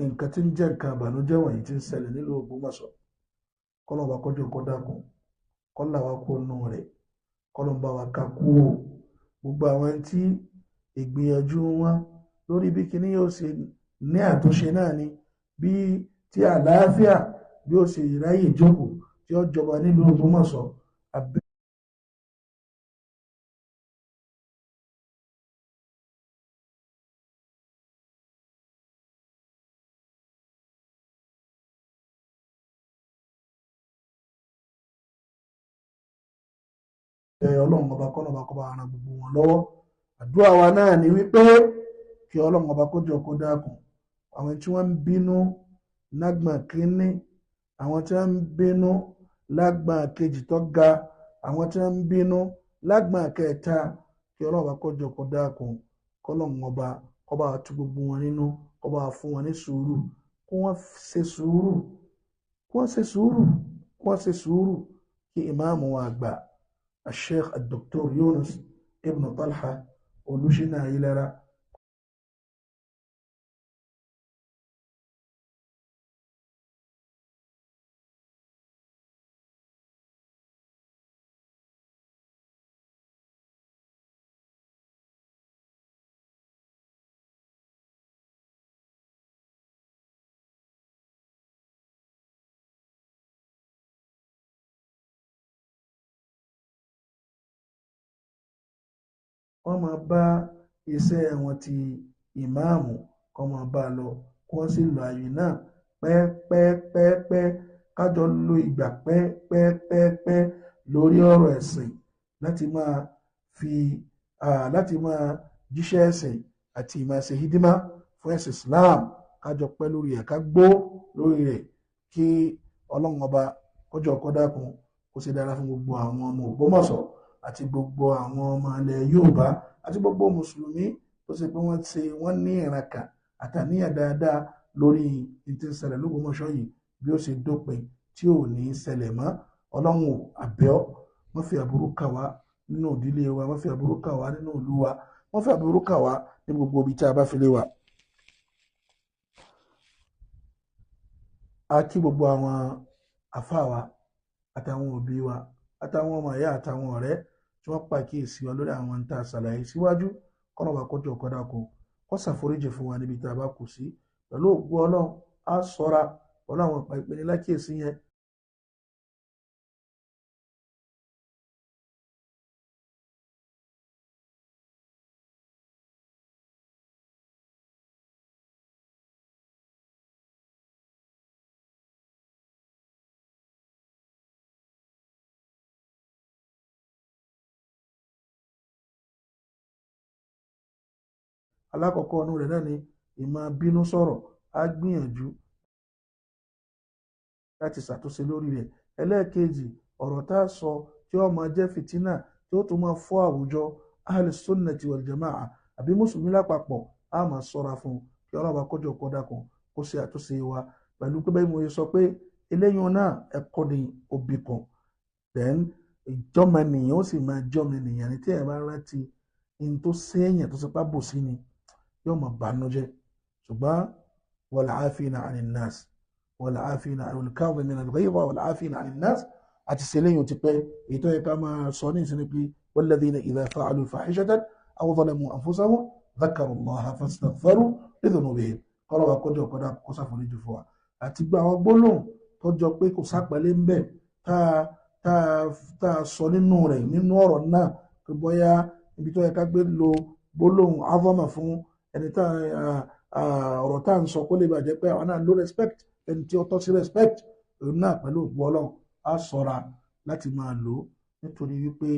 nǹkan tí ń jẹ́ nǹkan àbànújẹ́ wọ̀nyí tí ń ṣẹlẹ̀ nílùú Ògbómọ̀ṣọ́, kọ́lọ́run bá kọjọ kó dákun kó là wá kó nù rẹ̀, Kọ́lọ́n bá wa ká kú o. Gbogbo àwọn tí ìgbìyànjú wọn lórí bí kíní yóò ṣe ní àtúnṣe náà ni bí tí àlàáfíà bí ó ṣe ráyè jókòó tí ó jọba nílùú Ògbómọ̀ṣọ́. Ọlọ́run ọba kọ́nà ọba kọ́ba ara gbogbo wọn lọ́wọ́. Àdúrà wa náà ni wípé kí Ọlọ́run ọba kó jọ kó dákun àwọn tí wọ́n ń bínú lágbọ̀n kínní, àwọn tí wọ́n ń bínú lágbọ̀n kejì tó ga, àwọn tí wọ́n ń bínú lágbọ̀n kẹta, kí Ọlọ́run ọba kó jọ kó dákun, kọ́lọ́run ọba kó bá tú gbogbo wọn nínú, kó bá fún wọn ní sùúrù, kó wọ́n ṣe sùúrù, kó wọ́n ṣe sùúrù, kó wọ́n ṣe sùúrù, kí ìmáàmù wa àgbà Sheikh Dr. Yunus Ibn Talha Olúṣínà Ayélára wọ́n máa bá iṣẹ́ wọn ti ìmáàmù kọ́ máa bá a lọ, kí wọ́n sì lo ààyè náà pẹ́ẹ́pẹ́ẹ́pẹ́, kájọ lo ìgbà pẹ́ẹ́pẹ́ẹ́pẹ́ lórí ọ̀rọ̀ ẹ̀sìn láti máa fi láti máa jíṣẹ́ ẹ̀sìn àti ìmáa ṣe hídímà fún ẹ̀sìn Islam, kájọ pẹ́ lórí ẹ̀, ká gbó lórí rẹ̀, kí Ọlọ́run ọba kọjọ kó dákun kó ṣe dára fún gbogbo àwọn ọmọ Ògbómọ̀ṣọ́ àti gbogbo àwọn ọmọ ilẹ̀ Yorùbá àti gbogbo mùsùlùmí tó ṣe pé wọ́n ṣe wọ́n ní ìrànkà àtàníyàn dáadáa lórí ìtí ń ṣẹlẹ̀ l'Ógbómọ̀ṣọ́ yìí bí ó ṣe dópin tí ò ní í ṣẹlẹ̀ mọ́. Ọlọ́run àbẹ́ọ́, wọ́n fi àbúrú kà wá nínú ìdílé wa, wọ́n fi àbúrú kà wá nínú ìlú wa, wọ́n fi àbúrú kà wá ní gbogbo ibi tí a bá fi lé wa. A kí gbogbo àwọn àfáà wa àtàwọn òbí wa àtàwọn ọmọ ìyá àtàwọn ọ̀rẹ́ tí wọ́n pàkíyèsí wa lórí àwọn tá a ṣàlàyé síwájú. Kọ́nà bá kọjọ kọ́dà kó kó ṣàforíjì fún wa níbi tá a bá kù sí. Pẹ̀lú ògo Ọlọ́run á ṣọ́ra pẹ̀lú àwọn ìpenilákíyèsí yẹn. Alákọ̀ọ́kọ́ ọ̀nù rẹ̀ náà ni ìmọ̀ bínú sọ̀rọ̀, á gbìyànjú láti ṣàtúnṣe lórí rẹ̀. Ẹlẹ́ẹ̀kejì, ọ̀rọ̀ tá a sọ tí ó máa jẹ́ fìtínà tí ó tún máa fọ́ àwùjọ Ahlu Sunnati wal Jama'a àbí mùsùlùmí lápapọ̀, á máa sọ́ra fún un kí Ọlọ́run bá kọjọ kọ́dà kan kó ṣe àtúnṣe wa pẹ̀lú pé bẹ́ẹ̀ mo sọ pé eléyìí náà ẹ̀kọ́ ni òbí kan. Then ìjọ́mọnìyàn ó sì máa jọ́mọnìyàn ní tí ẹ̀ bá rántí in tó séèyàn tó sapá bò sí ni yóò máa bànújẹ́. Ṣùgbọ́n wal afina anin nas, wal afina wal kadhimina al-ghayza wal afina anin nas àti sẹ́lẹ̀yìn ti pẹ́. Èyí tó yẹ ká máa sọ ní ìsinmi pé walladhina idha fa'alu fahishatan aw zalamu anfusahum dhakaru Allaha fastaghfaru li dhunubihim. Kọ́lọ́ wa kọjọ kọ́dà kó ṣàforíjì fún wa àti gba àwọn gbólóhùn tó jọ pé kò sápẹ́lẹ́ ń bẹ̀ tá a sọ nínú rẹ̀ nínú ọ̀rọ̀ náà pé bóyá ibi tó yẹ ká gbé lo gbólóhùn azọ́mà fún ẹni tá ọ̀rọ̀ tá à ń sọ kó lè bàjẹ́ pé àwọn náà ló respect ẹni tí ó tọ́ sí respect òun náà pẹ̀lú ògbó Ọlọ́run á ṣọ́ra láti máa lò ó, nítorí wípé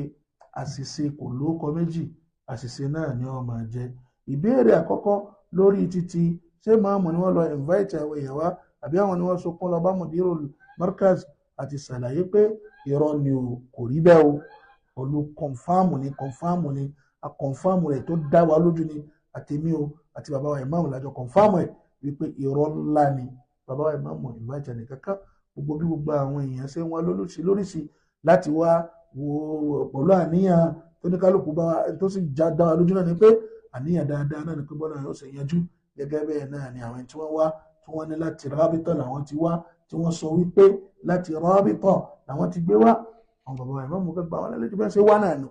àṣìṣe kò lóókọ méjì, àṣìṣe náà ni ó máa jẹ́. Ìbéèrè àkọ́kọ́ lórí títí ṣé máàmù ni wọ́n lọ invite àwọn èèyàn wá àbí àwọn ni wọ́n sunkún lọ bá mudirul markaz, àti ṣàlàyé pé irọ́ ni o, kò rí bẹ́ẹ̀ o. Pẹ̀lú kọ̀nfàmù ni, kọ̀nfàmù ni, akọ̀nfàmù rẹ̀ tó dá wa lójú ni, àtèmi o àti bàbá wa ìmáàmù lájọ kọ̀nfàmù ẹ̀ wípé irọ́ ńlá ni. Bàbá wa ìmáàmù invite ẹnì kankan. Gbogbo bí gbogbo àwọn èèyàn ṣe ń wá lóríṣi láti wá wo pẹ̀lú àníyàn tó ní kálukú bá tó sì já dá wa lójú náà ni pé àníyàn dáadáa náà ni pé bọ́lá yóò ṣe yanjú. Gẹ́gẹ́ bẹ́ẹ̀ náà ni àwọn tí wọ́n wá tí wọ́n ní láti rábítọ̀ làwọn ti wá, tí wọ́n sọ wípé láti rábítọ̀ làwọn ti gbé wá. Àwọn bàbá wa ìmáàmù gbà wọn lálejò bẹ́ẹ̀ ṣe wá náà nù,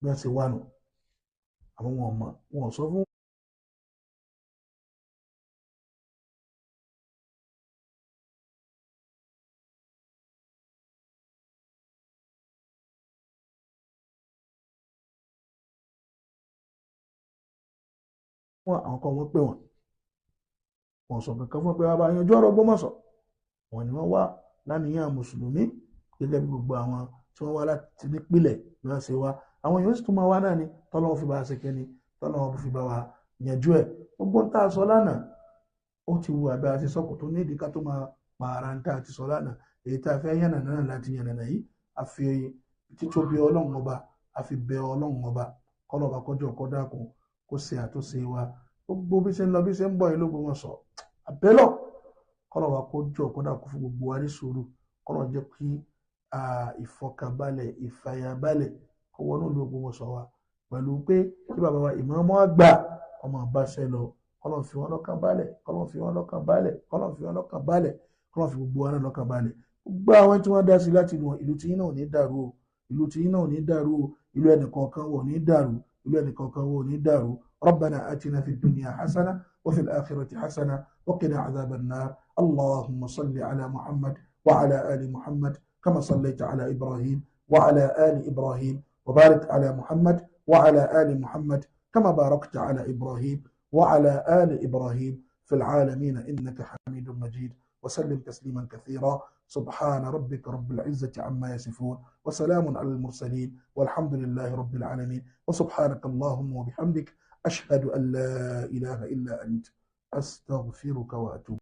bẹ́ẹ̀ ṣe wá nù. Àwọn wọn mọ̀, wọn sọ fún wọn, àwọn kan wọ́n pè wọ́n, wọ́n sọ kankan fún pé wọ́n bá yanjú ọ̀rọ̀ Ògbómọ̀ṣọ́. Wọ́n ni wọ́n wá lánìyàn mùsùlùmí gẹ́gẹ́ bí gbogbo àwọn tí wọ́n wá láti nípìlẹ̀ bí wọ́n ṣe wá. Àwọn yóò sì tún máa wá náà ni tọ́lọ́wọ́ fi bá a ṣe kẹ́ni, tọ́lọ́wọ́ fi bá wa yanjú ẹ̀. Gbogbo ń tá a sọ lánàá ó ti wù àbẹ́ àti sọ́kò tó nídìí ká tó máa pààrà ń tá a ti sọ lánàá. Èyí tá a fẹ́ yànnà náà láti yànnà yìí, a fi títóbi Ọlọ́run ọba, a fi bẹ Ọlọ́run ọba, kọ́lọ́ba kọjọ́ kọ́ dákun kó ṣe àtúnṣe wa. Gbogbo bí ṣe ń lọ bí ṣe ń bọ̀ ìlú Ògbómọ̀ṣọ́, àbẹ́lọ̀ kọ́lọ́ba kọjọ́ kọ́ dákun fún gbogbo wa ní sùúrù, kọ́lọ́ jẹ́ kí ìfọkànbalẹ̀ ìfàyàbalẹ̀ kó wọnú ìlú Ògbómọ̀ṣọ́ wa, pẹ̀lú pé kí bàbá wa ìmáàmù àgbà ọmọ àbáṣẹ lọ, kọ́lọ́ fi wọn lọ́kàn balẹ̀, kọ́lọ́ fi wọn lọ́kàn balẹ̀, kọ́lọ́ fi wọn lọ́kàn balẹ̀, kọ́lọ́ fi gbogbo wa náà lọ́kàn balẹ̀. Gbogbo àwọn tí wọ́n dá sí láti inú ìlú tí yín náà ò ní dàrú o, ìlú tí yín náà ò ní dàrú o, ìlú ẹnìkọ̀ọ̀kan wò ní dàrú, ìlú ẹnìkọ̀ọ̀kan wò ní dàrú. ربنا آتنا في الدنيا حسنة وفي الآخرة حسنة وقنا عذاب النار. اللهم صل على محمد وعلى آل محمد كما صليت على إبراهيم وعلى آل إبراهيم، وبارك على محمد وعلى آل محمد كما باركت على إبراهيم وعلى آل إبراهيم في العالمين إنك حميد مجيد. وسلم تسليما كثيرا. سبحان ربك رب العزة عما يصفون، وسلام على المرسلين، والحمد لله رب العالمين. وسبحانك اللهم وبحمدك، أشهد أن لا إله إلا أنت، أستغفرك وأتوب.